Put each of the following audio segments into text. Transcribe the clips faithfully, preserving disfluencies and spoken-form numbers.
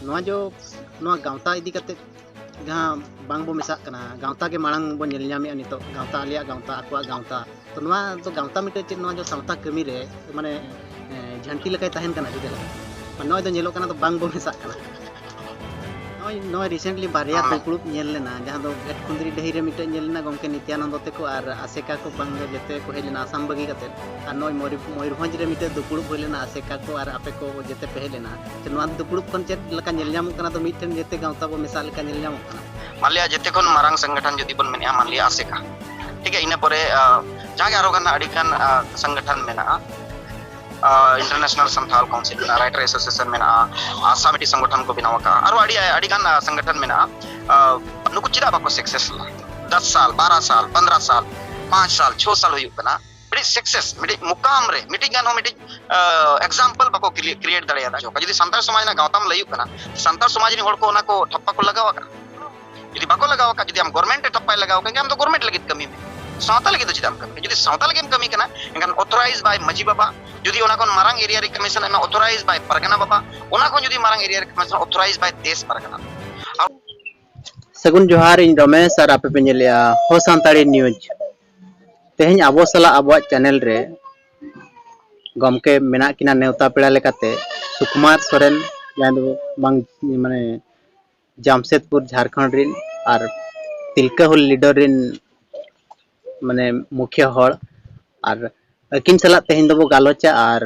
ᱱᱚᱣᱟ ᱡᱚ ᱱᱚᱣᱟ ᱜᱟᱶᱛᱟ ᱤᱫᱤ ᱠᱟᱛᱮ ᱡᱟᱦᱟᱸ ᱵᱟᱝ ᱵᱚ ᱢᱮᱥᱟᱜ ᱠᱟᱱᱟ, ᱜᱟᱶᱛᱟ ᱜᱮ ᱢᱟᱲᱟᱝ ᱵᱚᱱ ᱧᱮᱞ ᱧᱟᱢᱮᱫᱼᱟ ᱱᱤᱛᱚᱜ, ᱜᱟᱶᱛᱟ ᱟᱞᱮᱭᱟᱜ ᱜᱟᱶᱛᱟ, ᱟᱠᱚᱣᱟᱜ ᱜᱟᱶᱛᱟ᱾ ᱛᱚ ᱱᱚᱣᱟ ᱫᱚ ᱜᱟᱶᱛᱟ ᱢᱤᱫᱴᱮᱡ ᱪᱮᱫ, ᱱᱚᱣᱟ ᱫᱚ ᱥᱟᱶᱛᱟ ᱠᱟᱹᱢᱤ ᱨᱮ ᱢᱟᱱᱮ ᱮ, ᱡᱷᱟᱹᱱᱴᱤ ᱞᱮᱠᱟᱭ ᱛᱟᱦᱮᱱ ᱠᱟᱱᱟ ᱡᱩᱫᱟᱹ ᱞᱮᱠᱟ᱾ ᱱᱚᱜᱼᱚᱭ ᱫᱚ ᱧᱮᱞᱚᱜ ᱠᱟᱱᱟ ᱫᱚ ᱵᱟᱝ ᱵᱚ ᱢᱮᱥᱟᱜ ᱠᱟᱱᱟ᱾ ᱱᱚᱜᱼᱚᱭ ᱱᱚᱜᱼᱚᱭ recently ᱵᱟᱨᱭᱟ ᱦᱮᱸ᱾ ᱫᱩᱯᱲᱩᱵ ᱧᱮᱞ ᱞᱮᱱᱟ, ᱡᱟᱦᱟᱸ ᱫᱚ ᱵᱷᱮᱴᱠᱩᱸᱫᱽᱨᱤ ᱰᱟᱹᱦᱤ ᱨᱮ ᱢᱤᱫᱴᱮᱡ ᱧᱮᱞ ᱞᱮᱱᱟ ᱜᱚᱢᱠᱮ ᱱᱤᱛᱭᱟᱱᱚᱱᱫᱚ ᱛᱮᱠᱚ ᱟᱨ ᱟᱥᱮᱠᱟ ᱠᱚ ᱵᱟᱝ ᱫᱚ ᱡᱮᱛᱮ ᱠᱚ ᱦᱮᱡ ᱞᱮᱱᱟ ᱟᱥᱟᱢ ᱵᱟᱹᱜᱤ ᱠᱟᱛᱮ᱾ ᱟᱨ ᱱᱚᱜᱼᱚᱭ ᱢᱚᱭᱩᱨ-, ᱢᱚᱭᱩᱨᱵᱷᱚᱸᱡᱽ ᱨᱮ ᱢᱤᱫᱴᱮᱡ ᱫᱩᱯᱲᱩᱵ ᱦᱩᱭ ᱞᱮᱱᱟ, ᱟᱥᱮᱠᱟ ᱠᱚ ᱟᱨ ᱟᱯᱮ ᱠᱚ ᱡᱮᱛᱮ ᱯᱮ ᱦᱮᱡ ᱞᱮᱱᱟ᱾ ᱛᱚ ᱱᱚᱣᱟ ᱫᱩᱯᱲᱩᱵ ᱠᱷᱚᱱ ᱪᱮᱫ ᱞᱮᱠᱟ ᱧᱮᱞ ᱧᱟᱢᱚᱜ ᱠᱟᱱᱟ? ᱫᱚ ᱢᱤᱫᱴᱷᱮᱱ ᱡᱮᱛᱮ ᱜᱟᱶᱛᱟ ᱵᱚ ᱢᱮᱥᱟᱜ ᱞᱮᱠᱟ ᱧᱮᱞ ᱧᱟᱢᱚᱜ ᱠᱟᱱᱟ᱾ ᱢᱟᱱ ᱞᱤᱭᱟ ᱡᱮᱛᱮ ᱠᱷᱚᱱ ᱢᱟᱨᱟᱝ ᱥᱚᱝᱜᱚᱴᱷᱚᱱ ᱡᱩᱫᱤ ᱵᱚᱱ ᱢᱮᱱᱮᱜᱼᱟ, ᱢᱟᱱ ᱞᱤᱭᱟ ᱟᱥᱮᱠᱟ, ᱴᱷᱤᱠ ᱜᱮᱭᱟ, ᱤᱱᱟᱹ ᱯᱚᱨᱮ, ᱟ, ᱡᱟᱦᱟᱸ ᱜᱮ ᱟᱨᱚ ᱜᱟᱱ ᱟᱹᱰᱤ ᱜᱟᱱ, ᱟ, ᱥᱚᱝᱜᱚᱴᱷᱚᱱ ᱢᱮᱱᱟᱜᱼᱟ, ᱟ, International Santhal Council ᱢᱮᱱᱟᱜᱼᱟ, Writer Association ᱢᱮᱱᱟᱜᱼᱟ, ᱟᱥᱟ ᱢᱤᱫᱴᱤᱡ ᱥᱚᱝᱜᱚᱴᱷᱚᱱ ᱠᱚ ᱵᱮᱱᱟᱣ ᱟᱠᱟᱫᱼᱟ, ᱟᱨᱚ ᱟᱹᱰᱤ, ᱟᱹᱰᱤ ᱜᱟᱱ, ᱟ, ᱥᱚᱝᱜᱚᱴᱷᱚᱱ ᱢᱮᱱᱟᱜᱼᱟ᱾ ᱟ, ᱱᱩᱠᱩ ᱪᱮᱫᱟᱜ ᱵᱟᱠᱚ success ᱞᱮᱱᱟ? ᱫᱚᱥ ᱥᱟᱞ, ᱵᱟᱨᱚ ᱥᱟᱞ, ᱯᱚᱱᱫᱽᱨᱚ ᱥᱟᱞ, ᱯᱟᱸᱪ ᱥᱟᱞ, ᱪᱷᱚ ᱥᱟᱞ ᱦᱩᱭᱩᱜ ᱠᱟᱱᱟ, ᱢᱤᱫᱴᱤᱡ success, ᱢᱤᱫᱴᱤᱡ ᱢᱩᱠᱟᱢ ᱨᱮ ᱢᱤᱫᱴᱤᱡ ᱜᱟᱱ ᱦᱚᱸ ᱢᱤᱫᱴᱤᱡ, ᱟ, example ᱵᱟᱠᱚ ᱠᱨᱤ-, create ᱫᱟᱲᱮᱭᱟᱫᱟ᱾ ᱡᱩᱫᱤ ᱥᱟᱱᱛᱟᱲ ᱥᱚᱢᱟᱡᱽ ᱨᱮᱱᱟᱜ ᱜᱟᱶᱛᱟᱢ ᱞᱟᱹᱭᱩᱜ ᱠᱟᱱᱟ, ᱥᱟᱱᱛᱟᱲ ᱥᱚᱢᱟᱡᱽ ᱨᱮᱱ ᱦᱚᱲ ᱠᱚ ᱚᱱᱟ ᱠᱚ ᱴᱷᱟᱯᱯᱟ ᱠᱚ ᱞᱟᱜᱟᱣ ᱟᱠᱟᱫᱟ? ᱡᱩᱫᱤ ᱵᱟᱠᱚ ᱞᱟᱜᱟᱣ ᱟᱠᱟᱫ, ᱡᱩᱫᱤ ᱟᱢ government ᱮ ᱴᱷᱟᱯᱯᱟᱭ ᱞᱟᱜᱟᱣ ᱟᱠᱟᱫ, ᱟᱢ ᱫᱚ government ᱞᱟᱹᱜᱤᱫ ᱠᱟᱹᱢᱤ ᱢᱮ, ᱥᱟᱶᱛᱟ ᱞᱟᱹᱜᱤᱫ ᱫᱚ ᱪᱮᱫᱟᱜ ᱮᱢ ᱠᱟᱹᱢᱤᱭᱟ? ᱡᱩᱫᱤ ᱥᱟᱶᱛᱟ ᱞᱟᱹᱜᱤᱫ ᱮᱢ ᱠᱟᱹᱢᱤ ᱠᱟᱱᱟ, ᱮᱱᱠᱷᱟᱱ authorize by ᱢᱟᱹᱡᱷᱤ ᱵᱟᱵᱟ, ᱡᱩᱫᱤ ᱚᱱᱟ ᱠᱷᱚᱱ ᱢᱟᱨᱟᱝ area ᱨᱮ commission ᱮᱢᱟ, authorize by ᱯᱟᱨᱜᱟᱱᱟ ᱵᱟᱵᱟ, ᱚᱱᱟ ᱠᱷᱚᱱ ᱡᱩᱫᱤ ᱢᱟᱨᱟᱝ area ᱨᱮ commission, authorize by ᱫᱮᱥ ᱯᱟᱨᱜᱟᱱᱟ᱾ ᱥᱟᱹᱜᱩᱱ ᱡᱚᱦᱟᱨ, ᱤᱧ ᱨᱚᱢᱮᱥ ᱟᱨ ᱟᱯᱮ ᱯᱮ ᱧᱮᱞᱮᱜᱼᱟ ᱦᱚ ᱥᱟᱱᱛᱟᱲᱤ news᱾ ᱛᱮᱦᱮᱧ ᱟᱵᱚ ᱥᱟᱞᱟᱜ ᱟᱵᱚᱣᱟᱜ channel ᱨᱮ ᱜᱚᱢᱠᱮ ᱢᱮᱱᱟᱜ ᱠᱤᱱᱟ ᱱᱮᱣᱛᱟ ᱯᱮᱲᱟ ᱞᱮᱠᱟᱛᱮ, ᱥᱩᱠᱩᱢᱟᱨ ᱥᱚᱨᱮᱱ, ᱡᱟᱦᱟᱸᱭ ᱫᱚ ᱵᱟᱝ, ᱢᱟᱱᱮ, ᱡᱟᱢᱥᱮᱫᱽᱯᱩᱨ ᱡᱷᱟᱲᱠᱷᱚᱸᱰ ᱨᱤᱱ ᱟᱨ ᱛᱤᱞᱠᱟᱹ ᱦᱩᱞ leader ᱨᱤᱱ, ᱢᱟᱱᱮ, ᱢᱩᱠᱷᱤᱭᱟᱹ ᱦᱚᱲ᱾ ᱟᱨ ᱟᱹᱠᱤᱱ ᱥᱟᱞᱟᱜ ᱛᱮᱦᱮᱧ ᱫᱚᱵᱚ ᱜᱟᱞᱚᱪᱟ ᱟᱨ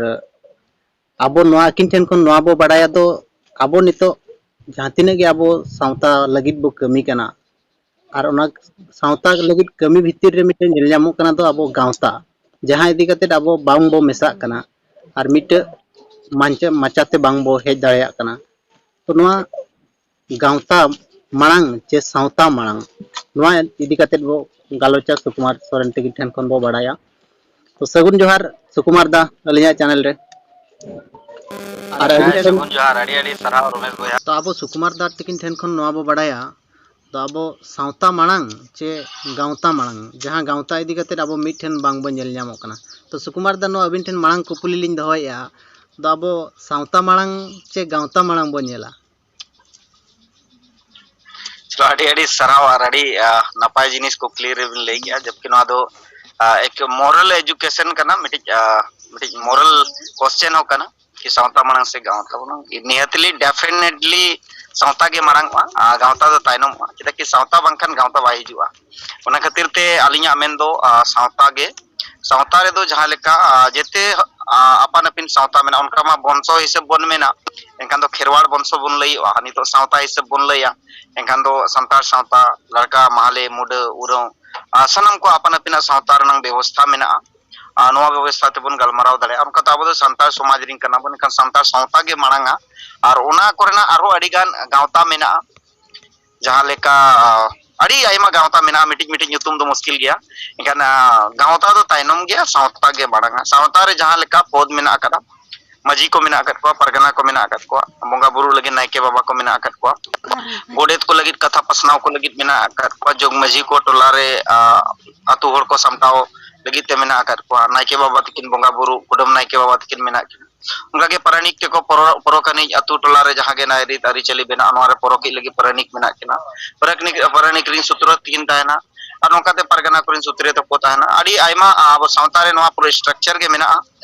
ᱟᱵᱚ ᱱᱚᱣᱟ ᱟᱹᱠᱤᱱ ᱴᱷᱮᱱ ᱠᱷᱚᱱ ᱱᱚᱣᱟ ᱵᱚ ᱵᱟᱲᱟᱭᱟ ᱫᱚ, ᱟᱵᱚ ᱱᱤᱛᱚᱜ ᱡᱟᱦᱟᱸ ᱛᱤᱱᱟᱹᱜ ᱜᱮ ᱟᱵᱚ ᱥᱟᱶᱛᱟ ᱞᱟᱹᱜᱤᱫ ᱵᱚ ᱠᱟᱹᱢᱤ ᱠᱟᱱᱟ, ᱟᱨ ᱚᱱᱟ ᱥᱟᱶᱛᱟ ᱞᱟᱹᱜᱤᱫ ᱠᱟᱹᱢᱤ ᱵᱷᱤᱛᱤᱨ ᱨᱮ ᱢᱤᱫᱴᱮᱱ ᱧᱮᱞ ᱧᱟᱢᱚᱜ ᱠᱟᱱᱟ ᱫᱚ ᱟᱵᱚ ᱜᱟᱶᱛᱟ, ᱡᱟᱦᱟᱸ ᱤᱫᱤ ᱠᱟᱛᱮᱫ ᱟᱵᱚ ᱵᱟᱝ ᱵᱚ ᱢᱮᱥᱟᱜ ᱠᱟᱱᱟ ᱟᱨ ᱢᱤᱫᱴᱟᱹᱜ ᱢᱟᱧᱪᱟ-, ᱢᱟᱪᱟᱛᱮ ᱵᱟᱝ ᱵᱚ ᱦᱮᱡ ᱫᱟᱲᱮᱭᱟᱜ ᱠᱟᱱᱟ᱾ ᱛᱚ ᱱᱚᱣᱟ ᱜᱟᱶᱛᱟ ᱢᱟᱲᱟᱝ ᱪᱮ ᱥᱟᱶᱛᱟ ᱢᱟᱲᱟᱝ, ᱱᱚᱣᱟ ᱤᱫᱤ ᱠᱟᱛᱮᱫ ᱵᱚ ᱜᱟᱞᱚᱪᱟ, ᱥᱩᱠᱩᱢᱟᱨ ᱥᱚᱨᱮᱱ ᱛᱟᱹᱠᱤᱱ ᱴᱷᱮᱱ ᱠᱷᱚᱱ ᱵᱚ ᱵᱟᱲᱟᱭᱟ᱾ ᱛᱚ ᱥᱟᱹᱜᱩᱱ ᱡᱚᱦᱟᱨ ᱥᱩᱠᱩᱢᱟᱨ ᱫᱟ, ᱟᱹᱞᱤᱧᱟᱜ channel ᱨᱮ᱾ ᱟᱨ ᱟᱹᱞᱤᱧ ᱦᱮᱸ, ᱴᱷᱮᱱ ᱥᱟᱹᱜᱩᱱ ᱡᱚᱦᱟᱨ, ᱟᱹᱰᱤ ᱟᱹᱰᱤ ᱥᱟᱨᱦᱟᱣ ᱨᱚᱢᱮᱥ ᱵᱚᱭᱦᱟ᱾ ᱛᱚ ᱟᱵᱚ ᱥᱩᱠᱩᱢᱟᱨ ᱫᱟ ᱛᱟᱹᱠᱤᱱ ᱴᱷᱮᱱ ᱠᱷᱚᱱ ᱱᱚᱣᱟ ᱵᱚ ᱵᱟᱲᱟᱭᱟ, ᱛᱚ ᱟᱵᱚ ᱥᱟᱶᱛᱟ ᱢᱟᱲᱟᱝ ᱪᱮ ᱜᱟᱶᱛᱟ ᱢᱟᱲᱟᱝ, ᱡᱟᱦᱟᱸ ᱜᱟᱶᱛᱟ ᱤᱫᱤ ᱠᱟᱛᱮᱫ ᱟᱵᱚ ᱢᱤᱫ ᱴᱷᱮᱱ ᱵᱟᱝ ᱵᱚ ᱧᱮᱞ ᱧᱟᱢᱚᱜ ᱠᱟᱱᱟ᱾ ᱛᱚ ᱥᱩᱠᱩᱢᱟᱨ ᱫᱟ, ᱱᱚᱣᱟ ᱟᱹᱵᱤᱱ ᱴᱷᱮᱱ ᱢᱟᱲᱟᱝ ᱠᱩᱠᱞᱤ ᱞᱤᱧ ᱫᱚᱦᱚᱭᱮᱫᱼᱟ, ᱫᱚ ᱟᱵᱚ ᱥᱟᱶᱛᱟ ᱢᱟᱲᱟᱝ ᱪᱮ ᱜᱟᱶᱛᱟ ᱢᱟᱲᱟᱝ ᱵᱚ ᱧᱮᱞᱟ? ᱪᱚᱞᱚ, ᱟᱹᱰᱤ ᱟᱹᱰᱤ ᱥᱟᱨᱦᱟᱣ ᱟᱨ ᱟᱹᱰᱤ ᱟᱸ, ᱱᱟᱯᱟᱭ ᱡᱤᱱᱤᱥ ᱠᱩᱠᱞᱤ ᱨᱮᱵᱤᱱ ᱞᱟᱹᱭ ᱠᱮᱜᱼᱟ, ᱡᱚᱵᱠᱤ ᱱᱚᱣᱟ ᱫᱚ ᱟᱸ, ᱮᱠ ᱢᱚᱨᱟᱞ ᱮᱡᱩᱠᱮᱥᱚᱱ ᱠᱟᱱᱟ, ᱢᱤᱫᱴᱤᱡ ᱟᱸ, ᱢᱤᱫᱴᱤᱡ ᱢᱚᱨᱟᱞ ᱠᱚᱥᱪᱮᱱ ᱦᱚᱸ ᱠᱟᱱᱟ ᱠᱤ ᱥᱟᱶᱛᱟ ᱢᱟᱲᱟᱝ ᱥᱮ ᱜᱟᱶᱛᱟ ᱢᱟᱲᱟᱝ? ᱱᱤᱦᱟᱹᱛᱞᱤ, ᱰᱮᱯᱷᱤᱱᱮᱴᱞᱤ ᱥᱟᱶᱛᱟ ᱜᱮ ᱢᱟᱲᱟᱝ ᱚᱜᱼᱟ, ᱟᱨ ᱜᱟᱶᱛᱟ ᱫᱚ ᱛᱟᱭᱱᱚᱢᱚᱜᱼᱟ, ᱪᱮᱫᱟᱜ ᱠᱤ ᱥᱟᱶᱛᱟ ᱵᱟᱝᱠᱷᱟᱱ ᱜᱟᱶᱛᱟ ᱵᱟᱭ ᱦᱤᱡᱩᱜᱼᱟ᱾ ᱚᱱᱟ ᱠᱷᱟᱹᱛᱤᱨ ᱛᱮ ᱟᱹᱞᱤᱧᱟᱜ ᱢᱮᱱ ᱫᱚ ᱟᱸ, ᱥᱟᱶᱛᱟ ᱜᱮ, ᱥᱟᱶᱛᱟ ᱨᱮᱫᱚ ᱡᱟᱦᱟᱸ ᱞᱮᱠᱟ ᱟᱸ, ᱡᱮᱛᱮ ᱟᱸ, ᱟᱯᱟᱱ ᱟᱹᱯᱤᱱ ᱥᱟᱶᱛᱟ ᱢᱮᱱᱟᱜᱼᱟ, ᱚᱱᱠᱟ ᱢᱟ ᱵᱚᱝᱥᱚ ᱦᱤᱥᱟᱹᱵ ᱵᱚᱱ ᱢᱮᱱᱟ, ᱮᱱᱠᱷᱟᱱ ᱫᱚ ᱠᱷᱮᱨᱣᱟᱲ ᱵᱚᱝᱥᱚ ᱵᱚᱱ ᱞᱟᱹᱭᱚᱜᱼᱟ, ᱱᱤᱛᱚᱜ ᱥᱟᱶᱛᱟ ᱦᱤᱥᱟᱹᱵ ᱵᱚᱱ ᱞᱟᱹᱭᱟ, ᱮᱱᱠᱷᱟᱱ ᱫᱚ ᱥᱟᱱᱛᱟᱲ ᱥᱟᱶᱛᱟ, ᱞᱟᱲᱠᱟ, ᱢᱟᱦᱞᱮ, ᱢᱩᱰᱟᱹ, ᱩᱨᱟᱹᱣ, ᱟᱨ ᱥᱟᱱᱟᱢ ᱠᱚ ᱟᱯᱟᱱ ᱟᱹᱯᱤᱱᱟᱜ ᱥᱟᱶᱛᱟ ᱨᱮᱱᱟᱜ ᱵᱮᱵᱚᱥᱛᱷᱟ ᱢᱮᱱᱟᱜᱼᱟ᱾ ᱟᱨ ᱱᱚᱣᱟ ᱵᱮᱵᱚᱥᱛᱷᱟ ᱛᱮᱵᱚᱱ ᱜᱟᱞᱢᱟᱨᱟᱣ ᱫᱟᱲᱮᱭᱟᱜᱼᱟ᱾ ᱚᱱᱠᱟᱛᱮ ᱟᱵᱚ ᱫᱚ ᱥᱟᱱᱛᱟᱲ ᱥᱚᱢᱟᱡᱽ ᱨᱮᱱ ᱠᱟᱱᱟ ᱵᱚᱱ, ᱮᱱᱠᱷᱟᱱ ᱥᱟᱱᱛᱟᱲ ᱥᱟᱶᱛᱟ ᱜᱮ ᱢᱟᱲᱟᱝᱟ᱾ ᱟᱨ ᱚᱱᱟ ᱠᱚᱨᱮᱱᱟᱜ ᱟᱨᱦᱚᱸ ᱟᱹᱰᱤ ᱜᱟᱱ ᱜᱟᱶᱛᱟ ᱢᱮᱱᱟᱜᱼᱟ, ᱡᱟᱦᱟᱸ ᱞᱮᱠᱟ ᱟᱹᱰᱤ ᱟᱭᱢᱟ ᱜᱟᱶᱛᱟ ᱢᱮᱱᱟᱜᱼᱟ, ᱢᱤᱫᱴᱤᱡ ᱢᱤᱫᱴᱤᱡ ᱧᱩᱛᱩᱢ ᱫᱚ ᱢᱩᱥᱠᱤᱞ ᱜᱮᱭᱟ᱾ ᱮᱱᱠᱷᱟᱱ ᱟᱸ, ᱜᱟᱶᱛᱟ ᱫᱚ ᱛᱟᱭᱱᱚᱢ ᱜᱮᱭᱟ, ᱥᱟᱶᱛᱟ ᱜᱮ ᱢᱟᱲᱟᱝᱟ᱾ ᱥᱟᱶᱛᱟ ᱨᱮ ᱡᱟᱦᱟᱸ ᱞᱮᱠᱟ ᱯᱚᱫᱽ ᱢᱮᱱᱟᱜ ᱟᱠᱟᱫᱟ, ᱢᱟᱹᱡᱷᱤ ᱠᱚ ᱢᱮᱱᱟᱜ ᱟᱠᱟᱫ ᱠᱚᱣᱟ, ᱯᱟᱨᱜᱟᱱᱟ ᱠᱚ ᱢᱮᱱᱟᱜ ᱟᱠᱟᱫ ᱠᱚᱣᱟ, ᱵᱚᱸᱜᱟ ᱵᱩᱨᱩ ᱞᱟᱹᱜᱤᱫ ᱱᱟᱭᱠᱮ ᱵᱟᱵᱟ ᱠᱚ ᱢᱮᱱᱟᱜ ᱟᱠᱟᱫ ᱠᱚᱣᱟ, ᱜᱚᱰᱮᱛ ᱠᱚ ᱞᱟᱹᱜᱤᱫ ᱠᱟᱛᱷᱟ ᱯᱟᱥᱱᱟᱣ ᱠᱚ ᱞᱟᱹᱜᱤᱫ ᱢᱮᱱᱟᱜ ᱟᱠᱟᱫ ᱠᱚᱣᱟ, ᱡᱚᱜᱽ ᱢᱟᱹᱡᱷᱤ ᱠᱚ ᱴᱚᱞᱟ ᱨᱮ ᱟᱸ, ᱟᱹᱛᱩ ᱦᱚᱲ ᱠᱚ ᱥᱟᱢᱴᱟᱣ ᱞᱟᱹᱜᱤᱫ ᱛᱮ ᱢᱮᱱᱟᱜ ᱟᱠᱟᱫ ᱠᱚᱣᱟ, ᱱᱟᱭᱠᱮ ᱵᱟᱵᱟ ᱛᱟᱹᱠᱤᱱ ᱵᱚᱸᱜᱟ ᱵᱩᱨᱩ, ᱠᱩᱰᱟᱹᱢ ᱱᱟᱭᱠᱮ ᱵᱟᱵᱟ ᱛᱟᱹᱠᱤᱱ ᱢᱮᱱᱟᱜ ᱠᱤᱱᱟ᱾ ᱚᱱᱠᱟᱜᱮ ᱯᱟᱨᱟᱱᱤᱠ ᱛᱮᱠᱚ ᱯᱚᱨᱚ-, ᱯᱚᱨᱚᱠ ᱟᱹᱱᱤᱡ ᱟᱹᱛᱩ ᱴᱚᱞᱟ ᱨᱮ ᱡᱟᱦᱟᱸ ᱜᱮ ᱱᱟᱭ ᱨᱤᱛ ᱟᱹᱨᱤᱪᱟᱹᱞᱤ ᱵᱮᱱᱟᱜᱼᱟ, ᱱᱚᱣᱟ ᱨᱮ ᱯᱚᱨᱚᱠᱤᱡ ᱞᱟᱹᱜᱤᱫ ᱯᱟᱨᱟᱱᱤᱠ ᱢᱮᱱᱟᱜ ᱠᱤᱱᱟ᱾ ᱯᱟᱨᱟᱱᱤᱠ, ᱯᱟᱨᱟᱱᱤᱠ ᱨᱤᱱ ᱥᱩᱛᱨᱚ ᱛᱤᱠᱤᱱ ᱛᱟᱦᱮᱱᱟ᱾ ᱟᱨ ᱱᱚᱝᱠᱟᱛᱮ ᱯᱟᱨᱜᱟᱱᱟ ᱠᱚᱨᱮᱱ ᱥᱩᱛᱨᱮ ᱛᱟᱠᱚ ᱛᱟᱦᱮᱱᱟ᱾ ᱟᱹᱰᱤ ᱟᱭᱢᱟ, ᱟ, ᱟᱵᱚ ᱥᱟᱶᱛᱟ ᱨᱮ ᱱᱚᱣᱟ ᱯᱩᱨᱟᱹ ᱥᱴᱨᱟᱠᱪᱟᱨ ᱜᱮ ᱢᱮᱱᱟᱜᱼᱟ᱾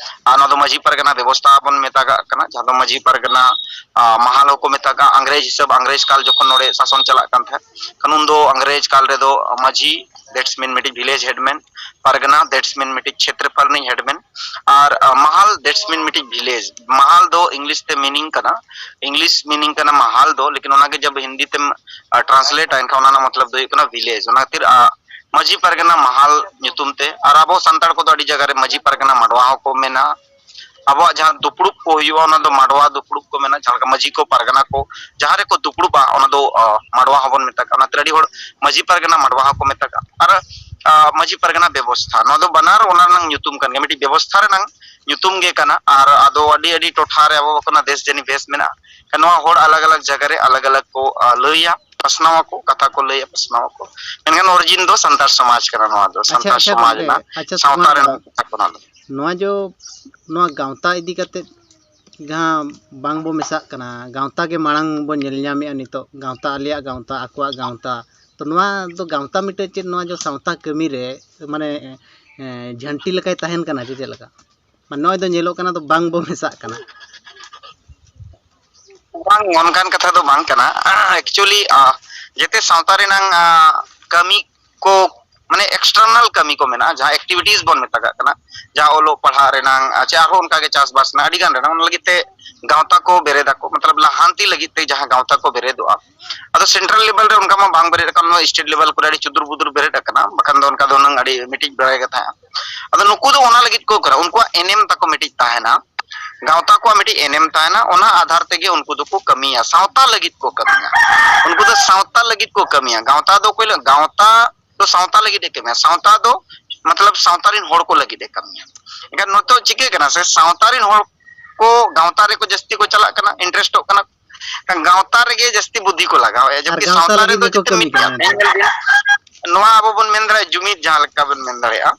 ᱟᱨ ᱱᱚᱣᱟ ᱫᱚ ᱢᱟᱹᱡᱷᱤ ᱯᱟᱨᱜᱟᱱᱟ ᱵᱮᱵᱚᱥᱛᱷᱟ ᱵᱚᱱ ᱢᱮᱛᱟᱜᱟᱜ ᱠᱟᱱᱟ, ᱡᱟᱦᱟᱸ ᱫᱚ ᱢᱟᱹᱡᱷᱤ ᱯᱟᱨᱜᱟᱱᱟ, ᱟ, ᱢᱟᱦᱟᱞ ᱦᱚᱸᱠᱚ ᱢᱮᱛᱟᱜᱟᱜᱼᱟ᱾ ᱤᱝᱨᱮᱡᱽ ᱦᱤᱥᱟᱹᱵ, ᱤᱝᱨᱮᱡᱽ ᱠᱟᱞ ᱡᱚᱠᱷᱚᱱ ᱱᱚᱰᱮ ᱥᱟᱥᱚᱱ ᱪᱟᱞᱟᱜ ᱠᱟᱱ ᱛᱟᱦᱮᱸᱫ, ᱠᱷᱟᱱ ᱩᱱ ᱫᱚ ᱤᱝᱨᱮᱡᱽ ᱠᱟᱞ ᱨᱮᱫᱚ ᱢᱟᱹᱡᱷᱤ, that's mean ᱢᱤᱫᱴᱤᱡ ᱵᱷᱤᱞᱮᱡᱽ ᱦᱮᱰᱢᱮᱱ, ᱯᱟᱨᱜᱟᱱᱟ, that's mean ᱢᱤᱫᱴᱤᱡ ᱠᱷᱮᱛᱨᱮᱯᱟᱞ ᱨᱤᱱᱤᱡ ᱦᱮᱰᱢᱮᱱ, ᱟᱨ, ᱟ, ᱢᱟᱦᱟᱞ, that's mean ᱢᱤᱫᱴᱤᱡ ᱵᱷᱤᱞᱮᱡᱽ᱾ ᱢᱟᱦᱟᱞ ᱫᱚ ᱤᱝᱞᱤᱥ ᱛᱮ ᱢᱤᱱᱤᱝ ᱠᱟᱱᱟ, ᱤᱝᱞᱤᱥ ᱢᱤᱱᱤᱝ ᱠᱟᱱᱟ ᱢᱟᱦᱟᱞ ᱫᱚ, ᱞᱮᱠᱤᱱ ᱚᱱᱟᱜᱮ ᱡᱟᱵ ᱦᱤᱱᱫᱤ ᱛᱮᱢ, ᱟ, ᱴᱨᱟᱱᱥᱞᱮᱴᱟ, ᱮᱱᱠᱷᱟᱱ ᱚᱱᱟ ᱨᱮᱱᱟᱜ ᱢᱚᱛᱞᱚᱵ ᱫᱚ ᱦᱩᱭᱩᱜ ᱠᱟᱱᱟ ᱵᱷᱤᱞᱮᱡᱽ᱾ ᱚᱱᱟ ᱠᱷᱟᱹᱛᱤᱨ, ᱟ, ᱢᱟᱹᱡᱷᱤ ᱯᱟᱨᱜᱟᱱᱟ ᱢᱟᱦᱟᱞ ᱧᱩᱛᱩᱢ ᱛᱮ, ᱟᱨ ᱟᱵᱚ ᱥᱟᱱᱛᱟᱲ ᱠᱚᱫᱚ ᱟᱹᱰᱤ ᱡᱟᱭᱜᱟ ᱨᱮ ᱢᱟᱹᱡᱷᱤ ᱯᱟᱨᱜᱟᱱᱟ ᱢᱟᱰᱣᱟ ᱦᱚᱸᱠᱚ ᱢᱮᱱᱟ᱾ ᱟᱵᱚᱣᱟᱜ ᱡᱟᱦᱟᱸ ᱫᱩᱯᱲᱩᱵ ᱠᱚ ᱦᱩᱭᱩᱜᱼᱟ, ᱚᱱᱟ ᱫᱚ ᱢᱟᱰᱣᱟ ᱫᱩᱯᱲᱩᱵ ᱠᱚ ᱢᱮᱱᱟ᱾ ᱡᱟᱦᱟᱸ ᱞᱮᱠᱟ ᱢᱟᱹᱡᱷᱤ ᱠᱚ, ᱯᱟᱨᱜᱟᱱᱟ ᱠᱚ ᱡᱟᱦᱟᱸ ᱨᱮᱠᱚ ᱫᱩᱯᱲᱩᱵᱟ, ᱚᱱᱟ ᱫᱚ, ᱟ, ᱢᱟᱰᱣᱟ ᱦᱚᱸᱵᱚᱱ ᱢᱮᱛᱟᱜᱼᱟ᱾ ᱚᱱᱟᱛᱮ ᱟᱹᱰᱤ ᱦᱚᱲ ᱢᱟᱹᱡᱷᱤ ᱯᱟᱨᱜᱟᱱᱟ ᱢᱟᱰᱣᱟ ᱦᱚᱸᱠᱚ ᱢᱮᱛᱟᱜᱼᱟ᱾ ᱟᱨ, ᱟ, ᱢᱟᱹᱡᱷᱤ ᱯᱟᱨᱜᱟᱱᱟ ᱵᱮᱵᱚᱥᱛᱷᱟ, ᱱᱚᱣᱟ ᱫᱚ ᱵᱟᱱᱟᱨ ᱚᱱᱟ ᱨᱮᱱᱟᱜ ᱧᱩᱛᱩᱢ ᱠᱟᱱ ᱜᱮᱭᱟ, ᱢᱤᱫᱴᱤᱡ ᱵᱮᱵᱚᱥᱛᱷᱟ ᱨᱮᱱᱟᱜ ᱧᱩᱛᱩᱢ ᱜᱮ ᱠᱟᱱᱟ᱾ ᱟᱨ ᱟᱫᱚ ᱟᱹᱰᱤ ᱟᱹᱰᱤ ᱴᱚᱴᱷᱟ ᱨᱮ ᱟᱵᱚ ᱠᱷᱚᱱᱟᱜ ᱫᱮᱥ ᱡᱟᱹᱱᱤ ᱵᱷᱮᱥ ᱢᱮᱱᱟᱜᱼᱟ᱾ ᱱᱚᱣᱟ ᱦᱚᱲ ᱟᱞᱟᱜᱽ ᱟᱞᱟᱜᱽ ᱡᱟᱭᱜᱟ ᱨᱮ ᱟᱞᱟᱜᱽ ᱟᱞᱟᱜᱽ ᱠᱚ, ᱟ, ᱞᱟᱹᱭᱟ, ᱯᱟᱥᱱᱟᱣ ᱟᱠᱚ, ᱠᱟᱛᱷᱟ ᱠᱚ ᱞᱟᱹᱭᱟ, ᱯᱟᱥᱱᱟᱣ ᱟᱠᱚ᱾ ᱢᱮᱱᱠᱷᱟᱱ ᱚᱨᱤᱡᱤᱱ ᱫᱚ ᱥᱟᱱᱛᱟᱲ ᱥᱚᱢᱟᱡᱽ ᱠᱟᱱᱟ᱾ ᱱᱚᱣᱟ ᱫᱚ ᱟᱪᱪᱷᱟ, ᱥᱟᱱᱛᱟᱲ ᱟᱪᱪᱷᱟ, ᱥᱚᱢᱟᱡᱽ ᱜᱚᱢᱠᱮ, ᱨᱮᱱᱟᱜ ᱟᱪᱪᱷᱟ, ᱥᱟᱶᱛᱟ ᱥᱩᱠᱩᱢᱟᱨ ᱨᱮᱱᱟᱜ ᱵᱟᱵᱟ, ᱠᱟᱛᱷᱟ ᱠᱟᱱᱟ᱾ ᱱᱚᱣᱟ ᱡᱚ, ᱱᱚᱣᱟ ᱜᱟᱶᱛᱟ ᱤᱫᱤ ᱠᱟᱛᱮ ᱡᱟᱦᱟᱸ ᱵᱟᱝ ᱵᱚ ᱢᱮᱥᱟᱜ ᱠᱟᱱᱟ, ᱜᱟᱶᱛᱟ ᱜᱮ ᱢᱟᱲᱟᱝ ᱵᱚ ᱧᱮᱞ ᱧᱟᱢᱮᱫᱼᱟ ᱱᱤᱛᱚᱜ, ᱜᱟᱶᱛᱟ, ᱟᱞᱮᱭᱟᱜ ᱜᱟᱶᱛᱟ, ᱟᱠᱚᱣᱟᱜ ᱜᱟᱶᱛᱟ᱾ ᱛᱚ ᱱᱚᱣᱟ ᱫᱚ ᱜᱟᱶᱛᱟ ᱢᱤᱫᱴᱮᱡ ᱪᱮᱫ, ᱱᱚᱣᱟ ᱡᱚ ᱥᱟᱶᱛᱟ ᱠᱟᱹᱢᱤ ᱨᱮ ᱢᱟᱱᱮ ᱮ, ᱡᱷᱟᱹᱱᱴᱤ ᱞᱮᱠᱟᱭ ᱛᱟᱦᱮᱱ ᱠᱟᱱᱟ ᱪᱮ ᱪᱮᱫ ᱞᱮᱠᱟ? ᱢᱟᱱᱮ ᱱᱚᱜᱼᱚᱭ ᱫᱚ ᱧᱮᱞᱚᱜ ᱠᱟᱱᱟ ᱫᱚ ᱵᱟᱝ ᱵᱚ ᱢᱮᱥᱟᱜ ᱠᱟᱱᱟ᱾ ᱵᱟᱝ, ᱚᱱᱠᱟᱱ ᱠᱟᱛᱷᱟ ᱫᱚ ᱵᱟᱝ ᱠᱟᱱᱟ᱾ ᱮᱠᱪᱩᱭᱮᱞᱤ ᱡᱮᱛᱮ ᱥᱟᱶᱛᱟ ᱨᱮᱱᱟᱝ ᱟ, ᱠᱟᱹᱢᱤ ᱠᱚ, ᱢᱟᱱᱮ ᱮᱠᱥᱴᱟᱨᱱᱟᱞ ᱠᱟᱹᱢᱤ ᱠᱚ ᱢᱮᱱᱟᱜᱼᱟ, ᱡᱟᱦᱟᱸ ᱮᱠᱴᱤᱵᱷᱤᱴᱤᱥ ᱵᱚᱱ ᱢᱮᱛᱟᱜᱟᱜ ᱠᱟᱱᱟ, ᱡᱟᱦᱟᱸ ᱚᱞᱚᱜ ᱯᱟᱲᱦᱟᱜ ᱨᱮᱱᱟᱝ ᱟ, ᱪᱮ ᱟᱨᱦᱚᱸ ᱚᱱᱠᱟᱜᱮ ᱪᱟᱥᱵᱟᱥ ᱨᱮᱱᱟᱜ ᱟᱹᱰᱤ ᱜᱟᱱ ᱨᱮᱱᱟᱜ, ᱚᱱᱟ ᱞᱟᱹᱜᱤᱫ ᱛᱮ ᱜᱟᱶᱛᱟ ᱠᱚ ᱵᱮᱨᱮᱫᱟᱠᱚ, ᱢᱚᱛᱞᱚᱵ ᱞᱟᱦᱟᱱᱛᱤ ᱞᱟᱹᱜᱤᱫ ᱛᱮ ᱡᱟᱦᱟᱸ ᱜᱟᱶᱛᱟ ᱠᱚ ᱵᱮᱨᱮᱫᱚᱜᱼᱟ᱾ ᱟᱫᱚ ᱥᱮᱱᱴᱨᱟᱞ ᱞᱮᱵᱮᱞ ᱨᱮ ᱚᱱᱠᱟ ᱢᱟ ᱵᱟᱝ ᱵᱮᱨᱮᱫ ᱟᱠᱟᱱ, ᱱᱚᱣᱟ ᱥᱴᱮᱴ ᱞᱮᱵᱮᱞ ᱠᱚᱨᱮ ᱟᱹᱰᱤ ᱪᱩᱫᱩᱨ ᱵᱩᱫᱩᱨ ᱵᱮᱨᱮᱫ ᱟᱠᱟᱱᱟ, ᱵᱟᱠᱷᱟᱱ ᱫᱚ ᱚᱱᱠᱟ ᱫᱚ ᱦᱩᱱᱟᱹᱝ ᱟᱹᱰᱤ ᱢᱤᱫᱴᱤᱡ ᱵᱟᱲᱟᱭ ᱠᱟᱛᱷᱟ᱾ ᱟᱫᱚ ᱱᱩᱠᱩ ᱫᱚ ᱚᱱᱟ ᱞᱟᱹᱜᱤᱫ ᱠᱚ ᱠᱟᱱᱟ, ᱩᱱᱠᱩᱣᱟᱜ ᱮᱱᱮᱢ ᱛᱟᱠᱚ ᱢᱤᱫᱴᱤᱡ ᱛᱟᱦᱮᱱᱟ, ᱜᱟᱶᱛᱟ ᱠᱚᱣᱟᱜ ᱢᱤᱫᱴᱤᱡ ᱮᱱᱮᱢ ᱛᱟᱦᱮᱱᱟ, ᱚᱱᱟ ᱟᱫᱷᱟᱨ ᱛᱮᱜᱮ ᱩᱱᱠᱩ ᱫᱚᱠᱚ ᱠᱟᱹᱢᱤᱭᱟ, ᱥᱟᱶᱛᱟ ᱞᱟᱹᱜᱤᱫ ᱠᱚ ᱠᱟᱹᱢᱤᱭᱟ᱾ ᱩᱱᱠᱩ ᱫᱚ ᱥᱟᱶᱛᱟ ᱞᱟᱹᱜᱤᱫ ᱠᱚ ᱠᱟᱹᱢᱤᱭᱟ᱾ ᱜᱟᱶᱛᱟ ᱫᱚ ᱚᱠᱚᱭ ᱞᱟᱹᱜᱤᱫ? ᱜᱟᱶᱛᱟ ᱫᱚ ᱥᱟᱶᱛᱟ ᱞᱟᱹᱜᱤᱫ ᱮ ᱠᱟᱹᱢᱤᱭᱟ᱾ ᱥᱟᱶᱛᱟ ᱫᱚ ᱢᱚᱛᱞᱚᱵ ᱥᱟᱶᱛᱟ ᱨᱮᱱ ᱦᱚᱲ ᱠᱚ ᱞᱟᱹᱜᱤᱫ ᱮ ᱠᱟᱹᱢᱤᱭᱟ᱾ ᱮᱱᱠᱷᱟᱱ ᱱᱤᱛᱚᱜ ᱪᱤᱠᱟᱹᱜ ᱠᱟᱱᱟ ᱥᱮ, ᱥᱟᱶᱛᱟ ᱨᱮᱱ ᱦᱚᱲ ᱠᱚ ᱜᱟᱶᱛᱟ ᱨᱮᱠᱚ ᱡᱟᱹᱥᱛᱤ ᱠᱚ ᱪᱟᱞᱟᱜ ᱠᱟᱱᱟ, ᱤᱱᱴᱟᱨᱮᱥᱴᱚᱜ ᱠᱟᱱᱟ, ᱜᱟᱶᱛᱟ ᱨᱮᱜᱮ ᱡᱟᱹᱥᱛᱤ ᱵᱩᱫᱽᱫᱷᱤ ᱠᱚ ᱞᱟᱜᱟᱣᱮᱫᱼᱟ, ᱡᱚᱵᱠᱤ ᱜᱟᱶᱛᱟ ᱥᱟᱶᱛᱟ ᱨᱮᱜᱮ ᱨᱮᱫᱚ ᱵᱟᱠᱚ ᱪᱮᱫ ᱠᱟᱹᱢᱤ ᱢᱤᱫᱴᱟᱝ ᱠᱟᱱᱟ᱾ ᱧᱮᱞ ᱵᱤᱱ, ᱱᱚᱣᱟ ᱟᱵᱚ ᱵᱚᱱ ᱢᱮᱱ ᱫᱟᱲᱮᱭᱟᱜᱼᱟ ᱡᱩᱢᱤᱫ, ᱡᱟᱦᱟᱸ ᱞᱮᱠᱟ ᱵᱚᱱ ᱢᱮᱱ ᱫᱟᱲᱮᱭᱟᱜᱼᱟ,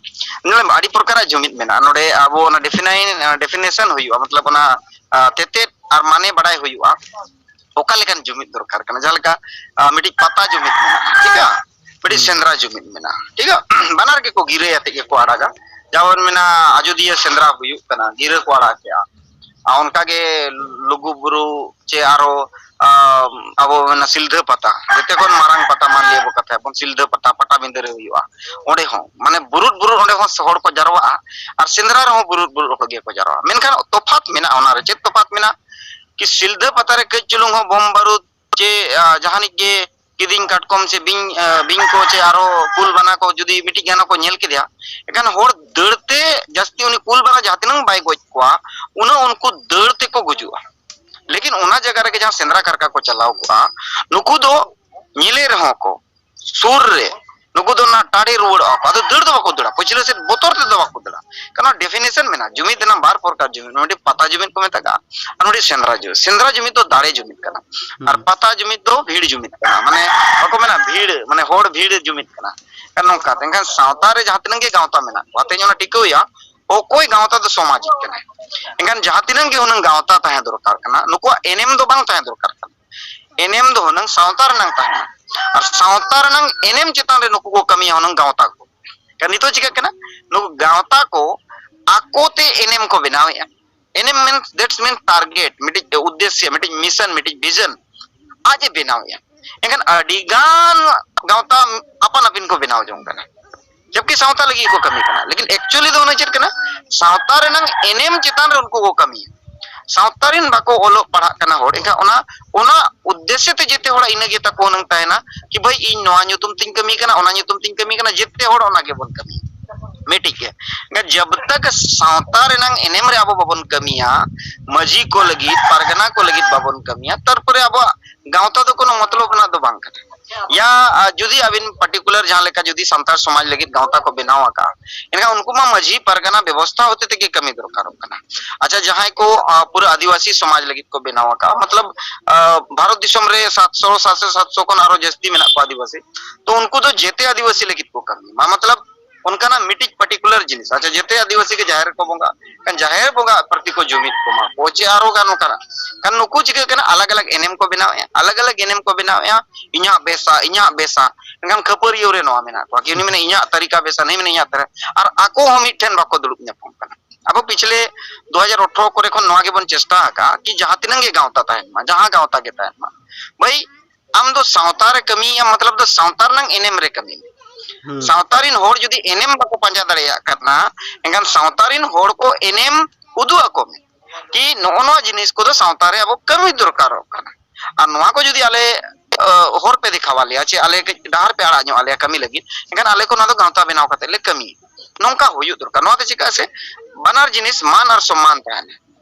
ᱧᱮᱞ ᱢᱮ, ᱟᱹᱰᱤ ᱯᱨᱚᱠᱟᱨᱟᱜ ᱡᱩᱢᱤᱫ ᱢᱮᱱᱟᱜᱼᱟ᱾ ᱱᱚᱰᱮ ᱟᱵᱚ ᱚᱱᱟ ᱰᱤᱯᱷᱤᱱᱟᱭᱤᱱ, ᱰᱤᱯᱷᱤᱱᱮᱥᱚᱱ ᱦᱩᱭᱩᱜᱼᱟ, ᱢᱚᱛᱞᱚᱵ ᱚᱱᱟ ᱟ, ᱛᱮᱛᱮᱫ ᱟᱨ ᱢᱟᱱᱮ ᱵᱟᱲᱟᱭ ᱦᱩᱭᱩᱜᱼᱟ, ᱚᱠᱟ ᱞᱮᱠᱟᱱ ᱡᱩᱢᱤᱫ ᱫᱚᱨᱠᱟᱨ ᱠᱟᱱᱟ᱾ ᱡᱟᱦᱟᱸ ᱞᱮᱠᱟ ᱟ, ᱢᱤᱫᱴᱤᱡ ᱯᱟᱛᱟ ᱡᱩᱢᱤᱫ ᱢᱮᱱᱟᱜᱼᱟ, ᱴᱷᱤᱠ ᱜᱮᱭᱟ, ᱢᱤᱫᱴᱤᱡ ᱦᱩᱸ᱾ ᱥᱮᱸᱫᱽᱨᱟ ᱡᱩᱢᱤᱫ ᱢᱮᱱᱟᱜᱼᱟ, ᱴᱷᱤᱠ ᱜᱮᱭᱟ᱾ ᱵᱟᱱᱟᱨ ᱜᱮᱠᱚ ᱜᱤᱨᱟᱹ ᱟᱛᱮ ᱜᱮᱠᱚ ᱟᱲᱟᱜᱟ᱾ ᱡᱮᱢᱚᱱ ᱢᱮᱱᱟᱜᱼᱟ, ᱟᱡᱚᱫᱤᱭᱟᱹ ᱥᱮᱸᱫᱽᱨᱟ ᱦᱩᱭᱩᱜ ᱠᱟᱱᱟ, ᱜᱤᱨᱟᱹ ᱠᱚ ᱟᱲᱟᱜ ᱠᱮᱜᱼᱟ᱾ ᱟᱨ ᱚᱱᱠᱟᱜᱮ ᱞᱩᱜᱩ ᱵᱩᱨᱩ ᱪᱮ ᱟᱨᱚ ᱟ, ᱟᱵᱚ ᱢᱮᱱᱟ ᱥᱤᱞᱫᱟᱹ ᱯᱟᱛᱟ, ᱡᱚᱛᱚ ᱠᱷᱚᱱ ᱢᱟᱨᱟᱝ ᱯᱟᱛᱟ ᱢᱟᱱᱞᱤᱭᱟ ᱵᱚ ᱠᱟᱛᱷᱟᱭᱟ ᱵᱚᱱ, ᱥᱤᱞᱫᱟᱹ ᱯᱟᱛᱟ, ᱯᱟᱴᱟᱵᱤᱸᱫᱟᱹ ᱨᱮ ᱦᱩᱭᱩᱜᱼᱟ᱾ ᱚᱸᱰᱮ ᱦᱚᱸ ᱢᱟᱱᱮ ᱵᱩᱨᱩᱫ ᱵᱩᱨᱩᱫ ᱚᱸᱰᱮ ᱦᱚᱸ ᱦᱚᱲ ᱠᱚ ᱡᱟᱨᱣᱟᱜᱼᱟ, ᱟᱨ ᱥᱮᱸᱫᱽᱨᱟ ᱨᱮᱦᱚᱸ ᱵᱩᱨᱩᱫ ᱵᱩᱨᱩᱫ ᱦᱚᱲ ᱜᱮᱠᱚ ᱡᱟᱨᱣᱟᱜᱼᱟ᱾ ᱢᱮᱱᱠᱷᱟᱱ ᱛᱚᱯᱷᱟᱛ ᱢᱮᱱᱟᱜᱼᱟ, ᱚᱱᱟᱨᱮ ᱪᱮᱫ ᱛᱚᱯᱷᱟᱛ ᱢᱮᱱᱟᱜᱼᱟ? ᱠᱤ ᱥᱤᱞᱫᱟᱹ ᱯᱟᱛᱟ ᱨᱮ ᱠᱟᱹᱡ ᱪᱩᱞᱩᱝ ᱦᱚᱸ ᱵᱳᱢ ᱵᱟᱹᱨᱩᱫ ᱪᱮ ᱟ, ᱡᱟᱦᱟᱱᱤᱡ ᱜᱮ ᱠᱤᱫᱤᱧ ᱠᱟᱴᱠᱚᱢ ᱪᱮ ᱵᱤᱧ, ᱟ, ᱵᱤᱧ ᱠᱚ ᱪᱮ ᱟᱨᱚ ᱠᱩᱞ ᱵᱟᱱᱟ ᱠᱚ ᱡᱩᱫᱤ ᱢᱤᱫᱴᱤᱡ ᱜᱟᱱ ᱦᱚᱸᱠᱚ ᱧᱮᱞ ᱠᱮᱫᱮᱭᱟ, ᱮᱱᱠᱷᱟᱱ ᱦᱚᱲ ᱫᱟᱹᱲ ᱛᱮ ᱡᱟᱹᱥᱛᱤ ᱩᱱᱤ ᱠᱩᱞ ᱵᱟᱱᱟ ᱡᱟᱦᱟᱸ ᱛᱤᱱᱟᱹᱜ ᱵᱟᱭ ᱜᱚᱡ ᱠᱚᱣᱟ, ᱩᱱᱟᱹᱜ ᱩᱱᱠᱩ ᱫᱟᱹᱲ ᱛᱮᱠᱚ ᱜᱩᱡᱩᱜᱼᱟ᱾ ᱞᱮᱠᱤᱱ ᱚᱱᱟ ᱡᱟᱭᱜᱟ ᱨᱮᱜᱮ ᱡᱟᱦᱟᱸ ᱥᱮᱸᱫᱽᱨᱟ ᱠᱟᱨᱠᱟ ᱠᱚ ᱪᱟᱞᱟᱣ ᱠᱚᱜᱼᱟ, ᱱᱩᱠᱩ ᱫᱚ ᱧᱮᱞᱮ ᱨᱮᱦᱚᱸ ᱠᱚ ᱥᱩᱨ ᱨᱮ, ᱱᱩᱠᱩ ᱫᱚ ᱚᱱᱟ ᱴᱟᱲᱮ ᱨᱩᱣᱟᱹᱲᱚᱜᱼᱟ ᱠᱚ, ᱟᱫᱚ ᱫᱟᱹᱲ ᱫᱚ ᱵᱟᱠᱚ ᱫᱟᱹᱲᱟ, ᱯᱟᱹᱪᱷᱞᱟᱹ ᱥᱮᱫ ᱵᱚᱛᱚᱨ ᱛᱮᱫᱚ ᱵᱟᱠᱚ ᱫᱟᱹᱲᱟ᱾ ᱠᱟᱨᱚᱱ ᱰᱮᱯᱷᱤᱱᱮᱥᱚᱱ ᱢᱮᱱᱟᱜᱼᱟ, ᱡᱩᱢᱤᱫ ᱨᱮᱱᱟᱜ ᱵᱟᱨ ᱯᱨᱚᱠᱟᱨ ᱡᱩᱢᱤᱫ, ᱢᱤᱫᱴᱤᱡ ᱯᱟᱛᱟ ᱡᱩᱢᱤᱫ ᱠᱚ ᱢᱮᱛᱟᱜᱼᱟ, ᱟᱨ ᱢᱤᱫᱴᱤᱡ ᱥᱮᱸᱫᱽᱨᱟ ᱡᱩᱢᱤᱫ᱾ ᱥᱮᱸᱫᱽᱨᱟ ᱡᱩᱢᱤᱫ ᱫᱚ ᱫᱟᱲᱮ ᱡᱩᱢᱤᱫ ᱠᱟᱱᱟ, ᱟᱨ ᱦᱩᱸ᱾ ᱯᱟᱛᱟ ᱡᱩᱢᱤᱫ ᱫᱚ ᱵᱷᱤᱲ ᱡᱩᱢᱤᱫ ᱠᱟᱱᱟ, ᱢᱟᱱᱮ ᱵᱟᱠᱚ ᱢᱮᱱᱟ ᱵᱷᱤᱲ, ᱢᱟᱱᱮ ᱦᱚᱲ ᱵᱷᱤᱲ ᱡᱩᱢᱤᱫ ᱠᱟᱱᱟ᱾ ᱮᱱᱠᱷᱟᱱ ᱱᱚᱝᱠᱟ, ᱮᱱᱠᱷᱟᱱ ᱥᱟᱶᱛᱟ ᱨᱮ ᱡᱟᱦᱟᱸ ᱛᱤᱱᱟᱹᱜ ᱜᱮ ᱜᱟᱶᱛᱟ ᱢᱮᱱᱟᱜ ᱠᱚᱣᱟ, ᱛᱮᱦᱮᱧ ᱚᱱᱟ ᱴᱤᱠᱟᱹᱣ ᱦᱩᱭᱩᱜᱼᱟ, ᱚᱠᱚᱭ ᱜᱟᱶᱛᱟ ᱫᱚ ᱥᱚᱢᱟᱡᱤᱠ ᱠᱟᱱᱟᱭ᱾ ᱮᱱᱠᱷᱟᱱ ᱡᱟᱦᱟᱸ ᱛᱤᱱᱟᱹᱜ ᱜᱮ ᱦᱩᱱᱟᱹᱝ ᱜᱟᱶᱛᱟ ᱛᱟᱦᱮᱸ ᱫᱚᱨᱠᱟᱨ ᱠᱟᱱᱟ, ᱱᱩᱠᱩᱣᱟᱜ ᱮᱱᱮᱢ ᱫᱚ ᱵᱟᱝ ᱛᱟᱦᱮᱸ ᱫᱚᱨᱠᱟᱨ ᱠᱟᱱᱟ᱾ ᱮᱱᱮᱢ ᱫᱚ ᱦᱩᱱᱟᱹᱝ ᱥᱟᱶᱛᱟ ᱨᱮᱱᱟᱝ ᱛᱟᱦᱮᱱᱟ᱾ ᱟᱨ ᱥᱟᱶᱛᱟ ᱨᱮᱱᱟᱝ ᱮᱱᱮᱢ ᱪᱮᱛᱟᱱ ᱨᱮ ᱱᱩᱠᱩ ᱠᱚ ᱠᱟᱹᱢᱤᱭᱟ ᱦᱩᱱᱟᱹᱝ ᱜᱟᱶᱛᱟ ᱠᱚ᱾ ᱮᱱᱠᱷᱟᱱ ᱱᱤᱛᱚᱜ ᱪᱤᱠᱟᱹᱜ ᱠᱟᱱᱟ? ᱱᱩᱠᱩ ᱜᱟᱶᱛᱟ ᱠᱚ ᱟᱠᱚᱛᱮ ᱮᱱᱮᱢ ᱠᱚ ᱵᱮᱱᱟᱣᱮᱫᱼᱟ᱾ ᱮᱱᱮᱢ means, that's mean target, ᱢᱤᱫᱴᱤᱡ ᱩᱫᱽᱫᱮᱥᱭᱚ, ᱢᱤᱫᱴᱤᱡ mission, ᱢᱤᱫᱴᱤᱡ vision ᱟᱡ ᱮ ᱵᱮᱱᱟᱣᱮᱫᱼᱟ᱾ ᱮᱱᱠᱷᱟᱱ ᱟᱹᱰᱤ ᱜᱟᱱ ᱜᱟᱶᱛᱟ ᱟᱯᱟᱱ ᱟᱹᱯᱤᱱ ᱠᱚ ᱵᱮᱱᱟᱣ ᱡᱚᱝ ᱠᱟᱱᱟ, ᱡᱚᱵᱠᱤ ᱥᱟᱶᱛᱟ ᱞᱟᱹᱜᱤᱫ ᱠᱚ ᱠᱟᱹᱢᱤ ᱠᱟᱱᱟ᱾ ᱞᱮᱠᱤᱱ actually ᱫᱚ ᱚᱱᱟ ᱪᱮᱫ ᱠᱟᱱᱟ? ᱥᱟᱶᱛᱟ ᱨᱮᱱᱟᱝ ᱮᱱᱮᱢ ᱪᱮᱛᱟᱱ ᱨᱮ ᱩᱱᱠᱩ ᱠᱚ ᱠᱟᱹᱢᱤᱭᱟ᱾ ᱥᱟᱶᱛᱟ ᱨᱮᱱ ᱵᱟᱠᱚ ᱚᱞᱚᱜ ᱯᱟᱲᱦᱟᱜ ᱠᱟᱱᱟ ᱦᱚᱲ, ᱮᱱᱠᱷᱟᱱ ᱚᱱᱟ, ᱚᱱᱟ ᱩᱫᱽᱫᱮᱥᱭᱚ ᱛᱮ ᱡᱮᱛᱮ ᱦᱚᱲᱟᱜ ᱤᱱᱟᱹ ᱜᱮ ᱛᱟᱠᱚ ᱦᱩᱱᱟᱹᱝ ᱛᱟᱦᱮᱱᱟ ᱠᱤ ᱵᱷᱟᱹᱭ, ᱤᱧ ᱱᱚᱣᱟ ᱧᱩᱛᱩᱢ ᱛᱤᱧ ᱠᱟᱹᱢᱤ ᱠᱟᱱᱟ, ᱚᱱᱟ ᱧᱩᱛᱩᱢ ᱛᱤᱧ ᱠᱟᱹᱢᱤ ᱠᱟᱱᱟ, ᱡᱮᱛᱮ ᱦᱚᱲ ᱚᱱᱟ ᱜᱮᱵᱚᱱ ᱠᱟᱹᱢᱤᱭᱟ᱾ ᱢᱤᱫᱴᱤᱡ ᱜᱮ᱾ ᱮᱱᱠᱷᱟᱱ ᱡᱟᱵ ᱛᱟᱠ ᱥᱟᱶᱛᱟ ᱨᱮᱱᱟᱝ ᱮᱱᱮᱢ ᱨᱮ ᱟᱵᱚ ᱵᱟᱵᱚᱱ ᱠᱟᱹᱢᱤᱭᱟ, ᱢᱟᱹᱡᱷᱤ ᱠᱚ ᱞᱟᱹᱜᱤᱫ, ᱯᱟᱨᱜᱟᱱᱟ ᱠᱚ ᱞᱟᱹᱜᱤᱫ ᱵᱟᱵᱚᱱ ᱠᱟᱹᱢᱤᱭᱟ, ᱛᱟᱨᱯᱚᱨᱮ ᱟᱵᱚᱣᱟᱜ ᱜᱟᱶᱛᱟ ᱫᱚ ᱠᱳᱱᱳ ᱢᱚᱛᱞᱚᱵ ᱨᱮᱱᱟᱜ ᱫᱚ ᱵᱟᱝ ᱠᱟᱱᱟ᱾ ᱭᱟ, ᱟ, ᱡᱩᱫᱤ ᱟᱵᱤᱱ particular ᱡᱟᱦᱟᱸ ᱞᱮᱠᱟ ᱡᱩᱫᱤ ᱥᱟᱱᱛᱟᱲ ᱥᱚᱢᱟᱡᱽ ᱞᱟᱹᱜᱤᱫ ᱜᱟᱶᱛᱟ ᱠᱚ ᱵᱮᱱᱟᱣ ᱟᱠᱟᱫᱼᱟ, ᱮᱱᱠᱷᱟᱱ ᱩᱱᱠᱩ ᱢᱟ ᱢᱟᱹᱡᱷᱤ ᱯᱟᱨᱜᱟᱱᱟ ᱵᱮᱵᱚᱥᱛᱷᱟ ᱦᱚᱛᱮ ᱛᱮᱜᱮ ᱠᱟᱹᱢᱤ ᱫᱚᱨᱠᱟᱨᱚᱜ ᱠᱟᱱᱟ᱾ ᱟᱪᱪᱷᱟ, ᱡᱟᱦᱟᱸᱭ ᱠᱚ, ᱟ, ᱯᱩᱨᱟᱹ ᱟᱹᱫᱤᱵᱟᱹᱥᱤ ᱥᱚᱢᱟᱡᱽ ᱞᱟᱹᱜᱤᱫ ᱠᱚ ᱵᱮᱱᱟᱣ ᱟᱠᱟᱫᱼᱟ, ᱢᱚᱛᱞᱚᱵ, ᱟ, ᱵᱷᱟᱨᱚᱛ ᱫᱤᱥᱚᱢ ᱨᱮ ᱥᱟᱛᱥᱚ, ᱥᱟᱛᱥᱚ, ᱥᱟᱛᱥᱚ ᱠᱷᱚᱱ ᱟᱨᱚ ᱡᱟᱹᱥᱛᱤ ᱢᱮᱱᱟᱜ ᱠᱚᱣᱟ ᱟᱹᱫᱤᱵᱟᱹᱥᱤ, ᱛᱚ ᱩᱱᱠᱩ ᱫᱚ ᱡᱮᱛᱮ ᱟᱹᱫᱤᱵᱟᱹᱥᱤ ᱞᱟᱹᱜᱤᱫ ᱠᱚ ᱠᱟᱹᱢᱤ ᱢᱟ, ᱢᱚᱛᱞᱚᱵ ᱚᱱᱠᱟᱱᱟᱜ ᱢᱤᱫᱴᱤᱡ particular ᱡᱤᱱᱤᱥ, ᱟᱪᱪᱷᱟ, ᱡᱮᱛᱮ ᱟᱹᱫᱤᱵᱟᱹᱥᱤ ᱜᱮ ᱡᱟᱦᱮᱨ ᱨᱮᱠᱚ ᱵᱚᱸᱜᱟ, ᱠᱷᱟᱱ ᱡᱟᱦᱮᱨ ᱵᱚᱸᱜᱟ ᱯᱨᱚᱛᱤ ᱠᱚ ᱡᱩᱢᱤᱫ ᱠᱚᱢᱟ ᱠᱚ, ᱪᱮ ᱟᱨᱚ ᱜᱟᱱ ᱱᱚᱝᱠᱟᱱᱟᱜ᱾ ᱠᱷᱟᱱ ᱱᱩᱠᱩ ᱪᱤᱠᱟᱹᱜ ᱠᱟᱱᱟ? ᱟᱞᱟᱜᱽ ᱟᱞᱟᱜᱽ ᱮᱱᱮᱢ ᱠᱚ ᱵᱮᱱᱟᱣᱮᱫᱼᱟ, ᱟᱞᱟᱜᱽ ᱟᱞᱟᱜᱽ ᱮᱱᱮᱢ ᱠᱚ ᱵᱮᱱᱟᱣᱮᱫᱼᱟ, ᱤᱧᱟᱜ ᱵᱮᱥᱟ, ᱤᱧᱟᱜ ᱵᱮᱥᱟ᱾ ᱢᱮᱱᱠᱷᱟᱱ ᱠᱷᱟᱹᱯᱟᱹᱨᱤᱭᱟᱹᱣ ᱨᱮ ᱱᱚᱣᱟ ᱢᱮᱱᱟᱜ ᱠᱚᱣᱟ, ᱠᱤ ᱩᱱᱤ ᱢᱮᱱᱟ ᱤᱧᱟᱜ ᱛᱟᱹᱨᱤᱠᱟ ᱵᱮᱥᱟ, ᱱᱩᱭ ᱢᱮᱱᱟ ᱤᱧᱟᱜ ᱛᱟᱹᱨᱤᱠᱟ, ᱟᱨ ᱟᱠᱚ ᱦᱚᱸ ᱢᱤᱫ ᱴᱷᱮᱱ ᱵᱟᱠᱚ ᱫᱩᱲᱩᱵ ᱧᱟᱯᱟᱢ ᱠᱟᱱᱟ᱾ ᱟᱵᱚ ᱯᱤᱪᱷᱞᱮ ᱫᱩ ᱦᱟᱡᱟᱨ ᱟᱴᱷᱨᱚ ᱠᱚᱨᱮ ᱠᱷᱚᱱ ᱱᱚᱣᱟ ᱜᱮᱵᱚᱱ ᱪᱮᱥᱴᱟ ᱟᱠᱟᱫᱼᱟ ᱠᱤ ᱡᱟᱦᱟᱸ ᱛᱤᱱᱟᱹᱜ ᱜᱮ ᱜᱟᱶᱛᱟ ᱛᱟᱦᱮᱱ ᱢᱟ, ᱡᱟᱦᱟᱸ ᱜᱟᱶᱛᱟ ᱜᱮ ᱛᱟᱦᱮᱱ ᱢᱟ, ᱵᱷᱟᱹᱭ, ᱟᱢ ᱫᱚ ᱥᱟᱶᱛᱟ ᱨᱮ ᱠᱟᱹᱢᱤᱭᱮᱫᱼᱟ, ᱢᱚᱛᱞᱚᱵ ᱫᱚ ᱥᱟᱶᱛᱟ ᱨᱮᱱᱟᱝ ᱮᱱᱮᱢ ᱨᱮ ᱠᱟᱹᱢᱤ ᱢᱮ᱾ ᱦᱩᱸ᱾ ᱥᱟᱶᱛᱟ ᱨᱮᱱ ᱦᱚᱲ ᱡᱩᱫᱤ ᱮᱱᱮᱢ ᱵᱟᱠᱚ ᱯᱟᱸᱡᱟ ᱫᱟᱲᱮᱭᱟᱜ ᱠᱟᱱᱟ, ᱮᱱᱠᱷᱟᱱ ᱥᱟᱶᱛᱟ ᱨᱮᱱ ᱦᱚᱲ ᱠᱚ ᱮᱱᱮᱢ ᱩᱫᱩᱜ ᱟᱠᱚ ᱢᱮ ᱠᱤ ᱱᱚᱜᱼᱚ ᱱᱚᱣᱟ ᱡᱤᱱᱤᱥ ᱠᱚᱫᱚ ᱥᱟᱶᱛᱟ ᱨᱮ ᱟᱵᱚ ᱠᱟᱹᱢᱤ ᱫᱚᱨᱠᱟᱨᱚᱜ ᱠᱟᱱᱟ᱾ ᱟᱨ ᱱᱚᱣᱟ ᱠᱚ ᱡᱩᱫᱤ ᱟᱞᱮ, ᱟ, ᱦᱚᱨ ᱯᱮ ᱫᱮᱠᱷᱟᱣ ᱟᱞᱮᱭᱟ, ᱪᱮ ᱟᱞᱮ ᱠᱟᱹᱡ ᱰᱟᱦᱟᱨ ᱯᱮ ᱟᱲᱟᱜ ᱧᱚᱜ ᱟᱞᱮᱭᱟ ᱠᱟᱹᱢᱤ ᱞᱟᱹᱜᱤᱫ, ᱮᱱᱠᱷᱟᱱ ᱟᱞᱮ ᱠᱚ ᱱᱚᱣᱟ ᱫᱚ ᱜᱟᱶᱛᱟ ᱵᱮᱱᱟᱣ ᱠᱟᱛᱮ ᱞᱮ ᱠᱟᱹᱢᱤᱭᱟ᱾ ᱱᱚᱝᱠᱟ ᱦᱩᱭᱩᱜ ᱫᱚᱨᱠᱟᱨ᱾ ᱱᱚᱣᱟ ᱫᱚ ᱪᱮᱫᱟᱜ ᱥᱮ ᱵᱟᱱᱟᱨ ᱡᱤᱱᱤᱥ ᱢᱟᱱ ᱟᱨ ᱥᱚᱢᱢᱟᱱ ᱛᱟᱦᱮᱱᱟ᱾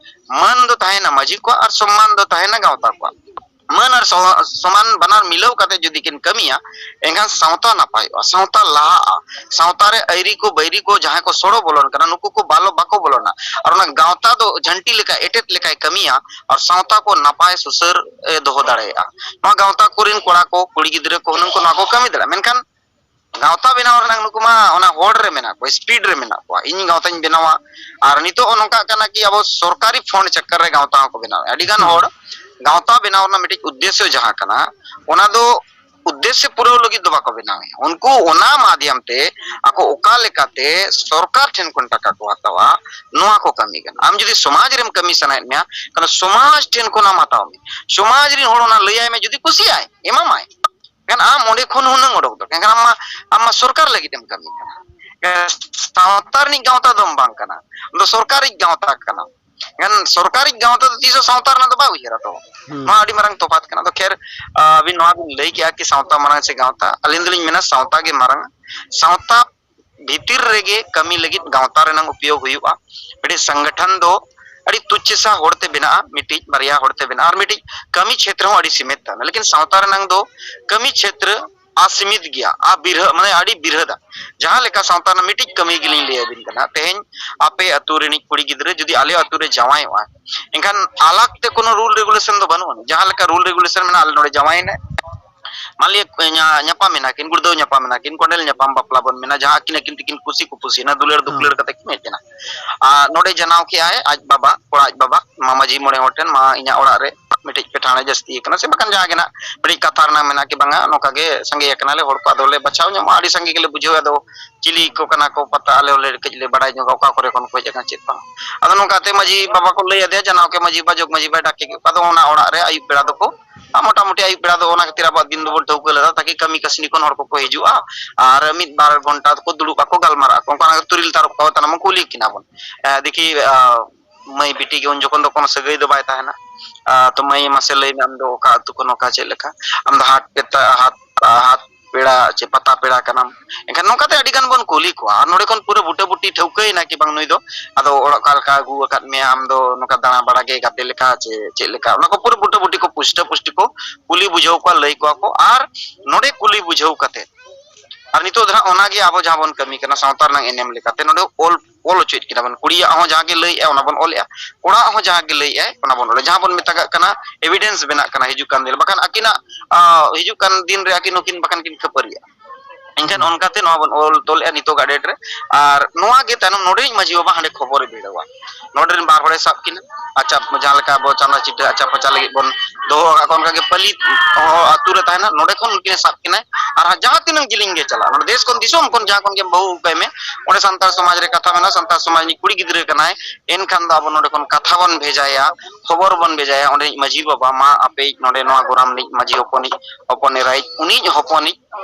ᱢᱟᱹᱱ ᱫᱚ ᱛᱟᱦᱮᱱᱟ ᱢᱟᱹᱡᱷᱤ ᱠᱚᱣᱟᱜ ᱟᱨ ᱥᱚᱢᱢᱟᱱ ᱫᱚ ᱛᱟᱦᱮᱱᱟ ᱜᱟᱶᱛᱟ ᱠᱚᱣᱟᱜ᱾ ᱢᱟᱹᱱ ᱟᱨ ᱥᱚ-, ᱥᱚᱢᱟᱱ ᱵᱟᱱᱟᱨ ᱢᱤᱞᱟᱹᱣ ᱠᱟᱛᱮ ᱡᱩᱫᱤ ᱠᱤᱱ ᱠᱟᱹᱢᱤᱭᱟ, ᱮᱱᱠᱷᱟᱱ ᱥᱟᱶᱛᱟ ᱱᱟᱯᱟᱭᱚᱜᱼᱟ, ᱥᱟᱶᱛᱟ ᱞᱟᱦᱟᱜᱼᱟ᱾ ᱥᱟᱶᱛᱟ ᱨᱮ ᱟᱹᱭᱨᱤ ᱠᱚ ᱵᱟᱹᱭᱨᱤ ᱠᱚ ᱡᱟᱦᱟᱸᱭ ᱠᱚ ᱥᱚᱲᱚ ᱵᱚᱞᱚᱱ ᱠᱟᱱᱟ, ᱱᱩᱠᱩ ᱠᱚ ᱵᱟᱞᱚ, ᱵᱟᱠᱚ ᱵᱚᱞᱚᱱᱟ᱾ ᱟᱨ ᱚᱱᱟ ᱜᱟᱶᱛᱟ ᱫᱚ ᱡᱷᱟᱹᱱᱴᱤ ᱞᱮᱠᱟ, ᱮᱴᱮᱫ ᱞᱮᱠᱟᱭ ᱠᱟᱹᱢᱤᱭᱟ ᱟᱨ ᱥᱟᱶᱛᱟ ᱠᱚ ᱱᱟᱯᱟᱭ ᱥᱩᱥᱟᱹᱨ ᱮ ᱫᱚᱦᱚ ᱫᱟᱲᱮᱭᱟᱜᱼᱟ᱾ ᱱᱚᱣᱟ ᱜᱟᱶᱛᱟ ᱠᱚᱨᱮᱱ ᱠᱚᱲᱟ ᱠᱚ, ᱠᱩᱲᱤ ᱜᱤᱫᱽᱨᱟᱹ ᱠᱚ, ᱦᱩᱱᱟᱹᱝ ᱠᱚ ᱱᱚᱣᱟ ᱠᱚ ᱠᱟᱹᱢᱤ ᱫᱟᱲᱮᱭᱟᱜᱼᱟ᱾ ᱢᱮᱱᱠᱷᱟᱱ ᱜᱟᱶᱛᱟ ᱵᱮᱱᱟᱣ ᱨᱮᱱᱟᱜ ᱱᱩᱠᱩ ᱢᱟ ᱚᱱᱟ ᱦᱚᱲ ᱨᱮ ᱢᱮᱱᱟᱜ ᱠᱚᱣᱟ, speed ᱨᱮ ᱢᱮᱱᱟᱜ ᱠᱚᱣᱟ, ᱤᱧ ᱜᱟᱶᱛᱟᱧ ᱵᱮᱱᱟᱣᱟ᱾ ᱟᱨ ᱱᱤᱛᱚᱜ ᱱᱚᱝᱠᱟᱜ ᱠᱟᱱᱟ ᱠᱤ ᱟᱵᱚ ᱥᱚᱨᱠᱟᱨᱤ fund ᱪᱟᱠᱠᱟᱨ ᱨᱮ ᱜᱟᱶᱛᱟ ᱦᱚᱸᱠᱚ ᱵᱮᱱᱟᱣᱮᱫᱼᱟ᱾ ᱟᱹᱰᱤ ᱜᱟᱱ ᱦᱚᱲ ᱜᱟᱶᱛᱟ ᱵᱮᱱᱟᱣ ᱨᱮᱱᱟᱜ ᱢᱤᱫᱴᱤᱡ ᱩᱫᱽᱫᱮᱥᱥᱚ ᱡᱟᱦᱟᱸ ᱠᱟᱱᱟ, ᱚᱱᱟ ᱫᱚ ᱩᱫᱽᱫᱮᱥᱥᱚ ᱯᱩᱨᱟᱹᱣ ᱞᱟᱹᱜᱤᱫ ᱫᱚ ᱵᱟᱠᱚ ᱵᱮᱱᱟᱣᱮᱫᱼᱟ᱾ ᱩᱱᱠᱩ ᱚᱱᱟ ᱢᱟᱫᱷᱭᱚᱢ ᱛᱮ ᱟᱠᱚ ᱚᱠᱟ ᱞᱮᱠᱟᱛᱮ ᱥᱚᱨᱠᱟᱨ ᱴᱷᱮᱱ ᱠᱷᱚᱱ ᱴᱟᱠᱟ ᱠᱚ ᱦᱟᱛᱟᱣᱟ, ᱱᱚᱣᱟ ᱠᱚ ᱠᱟᱹᱢᱤ ᱠᱟᱱᱟ᱾ ᱟᱢ ᱡᱩᱫᱤ ᱥᱚᱢᱟᱡᱽ ᱨᱮᱢ ᱠᱟᱹᱢᱤ ᱥᱟᱱᱟᱭᱮᱫ ᱢᱮᱭᱟ, ᱠᱟᱨᱚᱱ ᱥᱚᱢᱟᱡᱽ ᱴᱷᱮᱱ ᱠᱷᱚᱱ ᱟᱢ ᱦᱟᱛᱟᱣ ᱢᱮ, ᱥᱚᱢᱟᱡᱽ ᱨᱮᱱ ᱦᱚᱲ ᱚᱱᱟ ᱞᱟᱹᱭᱟᱭ ᱢᱮ, ᱡᱩᱫᱤ ᱠᱩᱥᱤᱭᱟᱜᱼᱟᱭ, ᱮᱢᱟᱢᱟᱭ᱾ ᱮᱱᱠᱷᱟᱱ ᱟᱢ ᱚᱸᱰᱮ ᱠᱷᱚᱱ ᱦᱩᱱᱟᱹᱝ ᱚᱰᱚᱠ ᱫᱚ, ᱮᱱᱠᱷᱟᱱ ᱟᱢ ᱢᱟ, ᱟᱢ ᱢᱟ ᱥᱚᱨᱠᱟᱨ ᱞᱟᱹᱜᱤᱫ ᱮᱢ ᱠᱟᱹᱢᱤ ᱠᱟᱱᱟ᱾ ᱮ, ᱥᱟᱶᱛᱟ ᱨᱤᱱᱤᱡ ᱜᱟᱶᱛᱟ ᱫᱚᱢ ᱵᱟᱝ ᱠᱟᱱᱟ, ᱟᱢ ᱫᱚ ᱥᱚᱨᱠᱟᱨᱤᱡ ᱜᱟᱶᱛᱟ ᱠᱟᱱᱟᱢ᱾ ᱮᱱᱠᱷᱟᱱ ᱥᱚᱨᱠᱟᱨᱤᱡ ᱜᱟᱶᱛᱟ ᱫᱚ ᱛᱤᱥ ᱦᱚᱸ ᱥᱟᱶᱛᱟ ᱨᱮᱱᱟᱜ ᱫᱚ ᱵᱟᱭ ᱩᱭᱦᱟᱹᱨᱟ ᱛᱚ᱾ ᱱᱚᱣᱟ ᱟᱹᱰᱤ ᱢᱟᱨᱟᱝ ᱛᱚᱯᱷᱟᱛ ᱠᱟᱱᱟ᱾ ᱟᱫᱚ ᱠᱷᱮᱨ, ᱟ, ᱟᱹᱵᱤᱱ ᱱᱚᱣᱟ ᱵᱤᱱ ᱞᱟᱹᱭ ᱠᱮᱜᱼᱟ ᱠᱤ ᱥᱟᱶᱛᱟ ᱢᱟᱨᱟᱝ ᱥᱮ ᱜᱟᱶᱛᱟ, ᱟᱹᱞᱤᱧ ᱫᱚᱞᱤᱧ ᱢᱮᱱᱟ ᱥᱟᱶᱛᱟ ᱜᱮ ᱢᱟᱨᱟᱝ᱾ ᱥᱟᱶᱛᱟ ᱵᱷᱤᱛᱤᱨ ᱨᱮᱜᱮ ᱠᱟᱹᱢᱤ ᱞᱟᱹᱜᱤᱫ ᱜᱟᱶᱛᱟ ᱨᱮᱱᱟᱝ ᱩᱯᱭᱳᱜᱽ ᱦᱩᱭᱩᱜᱼᱟ᱾ ᱢᱤᱫᱴᱤᱡ ᱥᱚᱝᱜᱚᱴᱷᱚᱱ ᱫᱚ ᱟᱹᱰᱤ ᱛᱩᱪᱷᱮ ᱥᱟ ᱦᱚᱲᱛᱮ ᱵᱮᱱᱟᱜᱼᱟ, ᱢᱤᱫᱴᱤᱡ ᱵᱟᱨᱭᱟ ᱦᱚᱲᱛᱮ ᱵᱮᱱᱟᱜᱼᱟ, ᱟᱨ ᱢᱤᱫᱴᱤᱡ ᱠᱟᱹᱢᱤ ᱪᱷᱮᱛᱨᱚ ᱦᱚᱸ ᱟᱹᱰᱤ ᱥᱤᱢᱤᱛ ᱛᱟᱦᱮᱱᱟ᱾ ᱞᱮᱠᱤᱱ ᱥᱟᱶᱛᱟ ᱨᱮᱱᱟᱝ ᱫᱚ ᱠᱟᱹᱢᱤ ᱪᱷᱮᱛᱨᱚ ᱟᱥᱤᱢᱤᱛ ᱜᱮᱭᱟ, ᱟ ᱵᱤᱨᱦᱟᱹ, ᱢᱟᱱᱮ ᱟᱹᱰᱤ ᱵᱤᱨᱦᱟᱹᱫᱟ᱾ ᱡᱟᱦᱟᱸ ᱞᱮᱠᱟ ᱥᱟᱶᱛᱟ ᱨᱮᱱᱟᱜ ᱢᱤᱫᱴᱤᱡ ᱠᱟᱹᱢᱤ ᱜᱮᱞᱤᱧ ᱞᱟᱹᱭ ᱟᱹᱵᱤᱱ ᱠᱟᱱᱟ, ᱛᱮᱦᱮᱧ ᱟᱯᱮ ᱟᱹᱛᱩ ᱨᱤᱱᱤᱡ ᱠᱩᱲᱤ ᱜᱤᱫᱽᱨᱟᱹ ᱡᱩᱫᱤ ᱟᱞᱮ ᱟᱹᱛᱩ ᱨᱮ ᱡᱟᱶᱟᱭᱚᱜᱼᱟ, ᱮᱱᱠᱷᱟᱱ ᱟᱞᱟᱜᱽ ᱛᱮ ᱠᱳᱱᱳ rule regulation ᱫᱚ ᱵᱟᱹᱱᱩᱜ ᱟᱹᱱᱤᱡ᱾ ᱡᱟᱦᱟᱸ ᱞᱮᱠᱟ rule regulation ᱢᱮᱱᱟᱜᱼᱟ, ᱟᱞᱮ ᱱᱚᱰᱮ ᱡᱟᱶᱟᱭᱮᱱᱟᱭ, ᱢᱟᱱᱞᱤᱭᱟ ᱧᱟ-, ᱧᱟᱯᱟᱢ ᱮᱱᱟ ᱠᱤᱱ, ᱜᱩᱲᱫᱟᱹᱣ ᱧᱟᱯᱟᱢ ᱮᱱᱟ ᱠᱤᱱ, ᱠᱚᱸᱰᱮᱞ ᱧᱟᱯᱟᱢ ᱵᱟᱯᱞᱟ ᱵᱚᱱ ᱢᱮᱱᱟ, ᱡᱟᱦᱟᱸ ᱟᱹᱠᱤᱱ ᱟᱹᱠᱤᱱ ᱛᱮᱠᱤᱱ ᱠᱩᱥᱤ ᱠᱩᱯᱩᱥᱤ ᱮᱱᱟ, ᱫᱩᱞᱟᱹᱲ ᱫᱩᱯᱞᱟᱹᱲ ᱠᱟᱛᱮ ᱠᱤᱱ ᱦᱮᱡ ᱮᱱᱟ᱾ ᱟᱨ ᱱᱚᱰᱮ ᱡᱟᱱᱟᱣ ᱠᱮᱜᱼᱟᱭ ᱟᱡ ᱵᱟᱵᱟ, ᱠᱚᱲᱟ ᱟᱡ ᱵᱟᱵᱟ, ᱢᱟ ᱢᱟᱹᱡᱷᱤ ᱢᱚᱬᱮ ᱦᱚᱲ ᱴᱷᱮᱱ, ᱢᱟ ᱤᱧᱟᱹᱜ ᱚᱲᱟᱜ ᱨᱮ ᱢᱤᱫᱴᱤᱡ ᱯᱮᱴᱷᱟᱬᱮ ᱡᱟᱹᱥᱛᱤ ᱟᱠᱟᱱᱟ, ᱥᱮ ᱵᱟᱠᱷᱟᱱ ᱡᱟᱦᱟᱸ ᱜᱮ ᱱᱟᱜ ᱢᱤᱫᱴᱤᱡ ᱠᱟᱛᱷᱟ ᱨᱮᱱᱟᱜ ᱢᱮᱱᱟᱜᱼᱟ ᱠᱤ ᱵᱟᱝᱟ, ᱱᱚᱝᱠᱟ ᱜᱮ ᱥᱟᱸᱜᱮ ᱟᱠᱟᱱᱟᱞᱮ ᱦᱚᱲ ᱠᱚ, ᱟᱫᱚ ᱞᱮ ᱵᱟᱪᱷᱟᱣ ᱧᱟᱢᱚᱜᱼᱟ, ᱟᱹᱰᱤ ᱥᱟᱸᱜᱮ ᱜᱮᱞᱮ ᱵᱩᱡᱷᱟᱹᱣᱟ, ᱟᱫᱚ ᱪᱤᱞᱤ ᱠᱚ ᱠᱟᱱᱟ ᱠᱚ ᱯᱟᱛᱟ, ᱟᱞᱮ ᱦᱚᱸᱞᱮ ᱠᱟᱹᱡ ᱞᱮ ᱵᱟᱲᱟᱭ ᱧᱚᱜᱟ ᱚᱠᱟ ᱠᱚᱨᱮ ᱠᱷᱚᱱ ᱠᱚ ᱦᱮᱡ ᱟᱠᱟᱱᱟ ᱪᱮᱫ ᱵᱟᱝ᱾ ᱟᱫᱚ ᱱᱚᱝᱠᱟᱛᱮ ᱢᱟᱹᱡᱷᱤ ᱵᱟᱵᱟ ᱠᱚ ᱞᱟᱹᱭ ᱟᱫᱮᱭᱟ, ᱡᱟᱱᱟᱣ ᱠᱮ ᱢᱟᱹᱡᱷᱤ ᱵᱟ, ᱡᱚᱜᱽ ᱢᱟᱹᱡᱷᱤ ᱵᱟᱭ ᱰᱟᱠᱮ ᱠᱮᱫ ᱠᱚᱣᱟ, ᱟᱫᱚ ᱚᱱᱟ ᱚᱲᱟᱜ ᱨᱮ ᱟᱹᱭᱩᱵ ᱵᱮᱲᱟ ᱫᱚᱠᱚ, ᱟᱨ ᱢᱚᱴᱟᱢᱩᱴᱤ ᱟᱹᱭᱩᱵ ᱵᱮᱲᱟ ᱫᱚ ᱚᱱᱟ ᱠᱷᱟᱹᱛᱤᱨ ᱟᱵᱚᱣᱟᱜ ᱫᱤᱱ ᱫᱚᱵᱚᱱ ᱴᱷᱟᱹᱣᱠᱟᱹ ᱞᱮᱫᱟ, ᱛᱟᱠᱤ ᱠᱟᱹᱢᱤ ᱠᱟᱹᱥᱱᱤ ᱠᱷᱚᱱ ᱦᱚᱲ ᱠᱚᱠᱚ ᱦᱤᱡᱩᱜᱼᱟ, ᱟᱨ ᱢᱤᱫ ᱵᱟᱨ ᱜᱷᱚᱱᱴᱟ ᱫᱚᱠᱚ ᱫᱩᱲᱩᱵ ᱟᱠᱚ, ᱜᱟᱞᱢᱟᱨᱟᱜ ᱟᱠᱚ, ᱚᱱᱠᱟ ᱛᱩᱨᱤᱞ ᱛᱟᱨᱚᱵ ᱠᱚ ᱛᱟᱦᱮᱱᱟ, ᱠᱩᱞᱤ ᱠᱤᱱᱟ ᱵᱚᱱ, ᱮ, ᱫᱮᱠᱷᱤ, ᱟ, ᱢᱟᱹᱭ ᱵᱤᱴᱤ ᱜᱮ ᱩᱱ ᱡᱚᱠᱷᱚᱱ ᱫᱚ ᱠᱳᱱᱳ ᱥᱟᱹᱜᱟᱹᱭ ᱫᱚ ᱵᱟᱭ ᱛᱟᱦᱮᱱᱟ᱾ ᱟ, ᱛᱚ ᱢᱟᱹᱭ, ᱢᱟᱥᱮ ᱞᱟᱹᱭ ᱢᱮ, ᱟᱢ ᱫᱚ ᱚᱠᱟ ᱟᱹᱛᱩ ᱠᱷᱚᱱ, ᱚᱠᱟ ᱪᱮᱫ ᱞᱮᱠᱟ? ᱟᱢ ᱫᱚ ᱦᱟᱴ ᱯᱮᱛᱟ-, ᱦᱟᱴ, ᱦᱟᱴ ᱯᱮᱲᱟ ᱪᱮ ᱯᱟᱛᱟ ᱯᱮᱲᱟ ᱠᱟᱱᱟᱢ? ᱮᱱᱠᱷᱟᱱ ᱱᱚᱝᱠᱟᱛᱮ ᱟᱹᱰᱤ ᱜᱟᱱ ᱵᱚᱱ ᱠᱩᱞᱤ ᱠᱚᱣᱟ᱾ ᱟᱨ ᱱᱚᱰᱮ ᱠᱷᱚᱱ ᱯᱩᱨᱟᱹ ᱵᱩᱴᱟᱹ ᱵᱩᱴᱤ ᱴᱷᱟᱹᱣᱠᱟᱹᱭᱮᱱᱟ ᱠᱤ ᱵᱟᱝ ᱱᱩᱭ ᱫᱚ ᱟᱫᱚ ᱚᱲᱟᱜ ᱚᱠᱟ ᱞᱮᱠᱟ ᱟᱹᱜᱩ ᱟᱠᱟᱫ ᱢᱮᱭᱟ, ᱟᱢ ᱫᱚ ᱱᱚᱝᱠᱟ ᱫᱟᱬᱟ ᱵᱟᱲᱟ ᱜᱮ ᱜᱟᱛᱮ ᱞᱮᱠᱟ ᱪᱮ ᱪᱮᱫ ᱞᱮᱠᱟ, ᱚᱱᱟ ᱠᱚ ᱯᱩᱨᱟᱹ ᱵᱩᱴᱟᱹ ᱵᱩᱴᱤ ᱠᱚ ᱯᱩᱥᱴᱟᱹ ᱯᱩᱥᱴᱤ ᱠᱚ ᱠᱩᱞᱤ ᱵᱩᱡᱷᱟᱹᱣ ᱠᱚᱣᱟ, ᱞᱟᱹᱭ ᱠᱚᱣᱟ ᱠᱚ᱾ ᱟᱨ ᱱᱚᱰᱮ ᱠᱩᱞᱤ ᱵᱩᱡᱷᱟᱹᱣ ᱠᱟᱛᱮ, ᱟᱨ ᱱᱤᱛᱚᱜ ᱫᱚ ᱦᱟᱸᱜ ᱚᱱᱟᱜᱮ ᱟᱵᱚ ᱡᱟᱦᱟᱸ ᱵᱚᱱ ᱠᱟᱹᱢᱤ ᱠᱟᱱᱟ, ᱥᱟᱶᱛᱟ ᱨᱮᱱᱟᱜ ᱮᱱᱮᱢ ᱞᱮᱠᱟᱛᱮ ᱱᱚᱰᱮ ᱚᱞ ᱚᱞ ᱦᱚᱪᱚᱭᱮᱫ ᱠᱤᱱᱟ ᱵᱚᱱ, ᱠᱩᱲᱤᱭᱟᱜ ᱦᱚᱸ ᱡᱟᱦᱟᱸ ᱜᱮ ᱞᱟᱹᱭᱮᱜᱼᱟ ᱚᱱᱟ ᱵᱚᱱ ᱚᱞᱮᱜᱼᱟ, ᱠᱚᱲᱟᱣᱟᱜ ᱦᱚᱸ ᱡᱟᱦᱟᱸ ᱜᱮ ᱞᱟᱹᱭᱮᱜᱼᱟᱭ ᱚᱱᱟ ᱵᱚᱱ ᱚᱞᱮᱜᱼᱟ, ᱡᱟᱦᱟᱸ ᱵᱚᱱ ᱢᱮᱛᱟᱜᱟᱜ ᱠᱟᱱᱟ evidence ᱵᱮᱱᱟᱜ ᱠᱟᱱᱟ ᱦᱤᱡᱩᱜ ᱠᱟᱱ ᱫᱤᱱ ᱨᱮ, ᱵᱟᱠᱷᱟᱱ ᱟᱹᱠᱤᱱᱟᱜ, ᱟ, ᱦᱤᱡᱩᱜ ᱠᱟᱱ ᱫᱤᱱ ᱨᱮ ᱟᱹᱠᱤᱱ ᱦᱚᱸᱠᱤᱱ ᱵᱟᱠᱷᱟᱱ ᱠᱤᱱ ᱠᱷᱟᱹᱯᱟᱹᱨᱤᱜᱼᱟ᱾ ᱮᱱᱠᱷᱟᱱ ᱚᱱᱠᱟᱛᱮ ᱱᱚᱣᱟ ᱵᱚᱱ ᱚᱞ ᱛᱚᱞᱮᱫᱼᱟ ᱱᱤᱛᱚᱜᱟᱜ ᱰᱮᱴ ᱨᱮ᱾ ᱟᱨ ᱱᱚᱣᱟ ᱜᱮ ᱛᱟᱭᱱᱚᱢ ᱱᱚᱰᱮ ᱢᱟᱹᱡᱷᱤ ᱵᱟᱵᱟ ᱦᱟᱸᱰᱮ ᱠᱷᱚᱵᱚᱨᱮ ᱵᱷᱤᱲᱟᱹᱣᱟ, ᱱᱚᱰᱮ ᱨᱮᱱ ᱵᱟᱨ ᱦᱚᱲᱮ ᱥᱟᱵ ᱠᱤᱱᱟ, ᱟᱪᱪᱷᱟ, ᱡᱟᱦᱟᱸ ᱞᱮᱠᱟ ᱟᱵᱚ ᱪᱟᱸᱫᱟ ᱪᱤᱴᱟᱹ ᱟᱪᱪᱷᱟ ᱯᱚᱪᱟ ᱞᱟᱹᱜᱤᱫ ᱵᱚᱱ ᱫᱚᱦᱚ ᱟᱠᱟᱫ ᱠᱚᱣᱟ, ᱚᱱᱠᱟᱜᱮ ᱯᱟᱹᱞᱤ ᱦᱚᱸ ᱟᱹᱛᱩ ᱨᱮ ᱛᱟᱦᱮᱱᱟ, ᱱᱚᱰᱮ ᱠᱷᱚᱱ ᱩᱱᱠᱤᱱᱮ ᱥᱟᱵ ᱠᱤᱱᱟᱭ᱾ ᱟᱨ ᱦᱟᱸᱜ ᱡᱟᱦᱟᱸ ᱛᱤᱱᱟᱹᱜ ᱡᱤᱞᱤᱧ ᱜᱮ ᱪᱟᱞᱟᱜ, ᱱᱚᱰᱮ ᱫᱮᱥ ᱠᱷᱚᱱ ᱫᱤᱥᱚᱢ ᱠᱷᱚᱱ ᱡᱟᱦᱟᱸ ᱠᱷᱚᱱ ᱜᱮ ᱵᱟᱹᱦᱩ ᱟᱹᱜᱩ ᱠᱟᱭ ᱢᱮ, ᱚᱸᱰᱮ ᱥᱟᱱᱛᱟᱲ ᱥᱚᱢᱟᱡᱽ ᱨᱮ ᱠᱟᱛᱷᱟ ᱢᱮᱱᱟᱜᱼᱟ, ᱥᱟᱱᱛᱟᱲ ᱥᱚᱢᱟᱡᱽ ᱨᱤᱱᱤᱡ ᱠᱩᱲᱤ ᱜᱤᱫᱽᱨᱟᱹ ᱠᱟᱱᱟᱭ, ᱮᱱᱠᱷᱟᱱ ᱫᱚ ᱟᱵᱚ ᱱᱚᱰᱮ ᱠᱷᱚᱱ ᱠᱟᱛᱷᱟ ᱵᱚᱱ ᱵᱷᱮᱡᱟᱭᱟ, ᱠᱷᱚᱵᱚᱨ ᱵᱚᱱ ᱵᱷᱮᱡᱟᱭᱟ ᱚᱸᱰᱮᱱᱤᱡ ᱢᱟᱹᱡᱷᱤ ᱵᱟᱵᱟ, ᱢᱟ ᱟᱯᱮᱭᱤᱡ ᱱᱚᱰᱮ ᱱᱚᱣᱟ ᱜᱚᱨᱟᱢ ᱨᱤᱱᱤᱡ ᱢᱟᱹᱡᱷᱤ ᱦᱚᱯᱚᱱᱤᱡ, ᱦᱚᱯᱚᱱ ᱮᱨᱟᱭᱤᱡ, ᱩᱱᱤᱭᱤᱡ ᱦᱚᱯᱚᱱᱤᱡ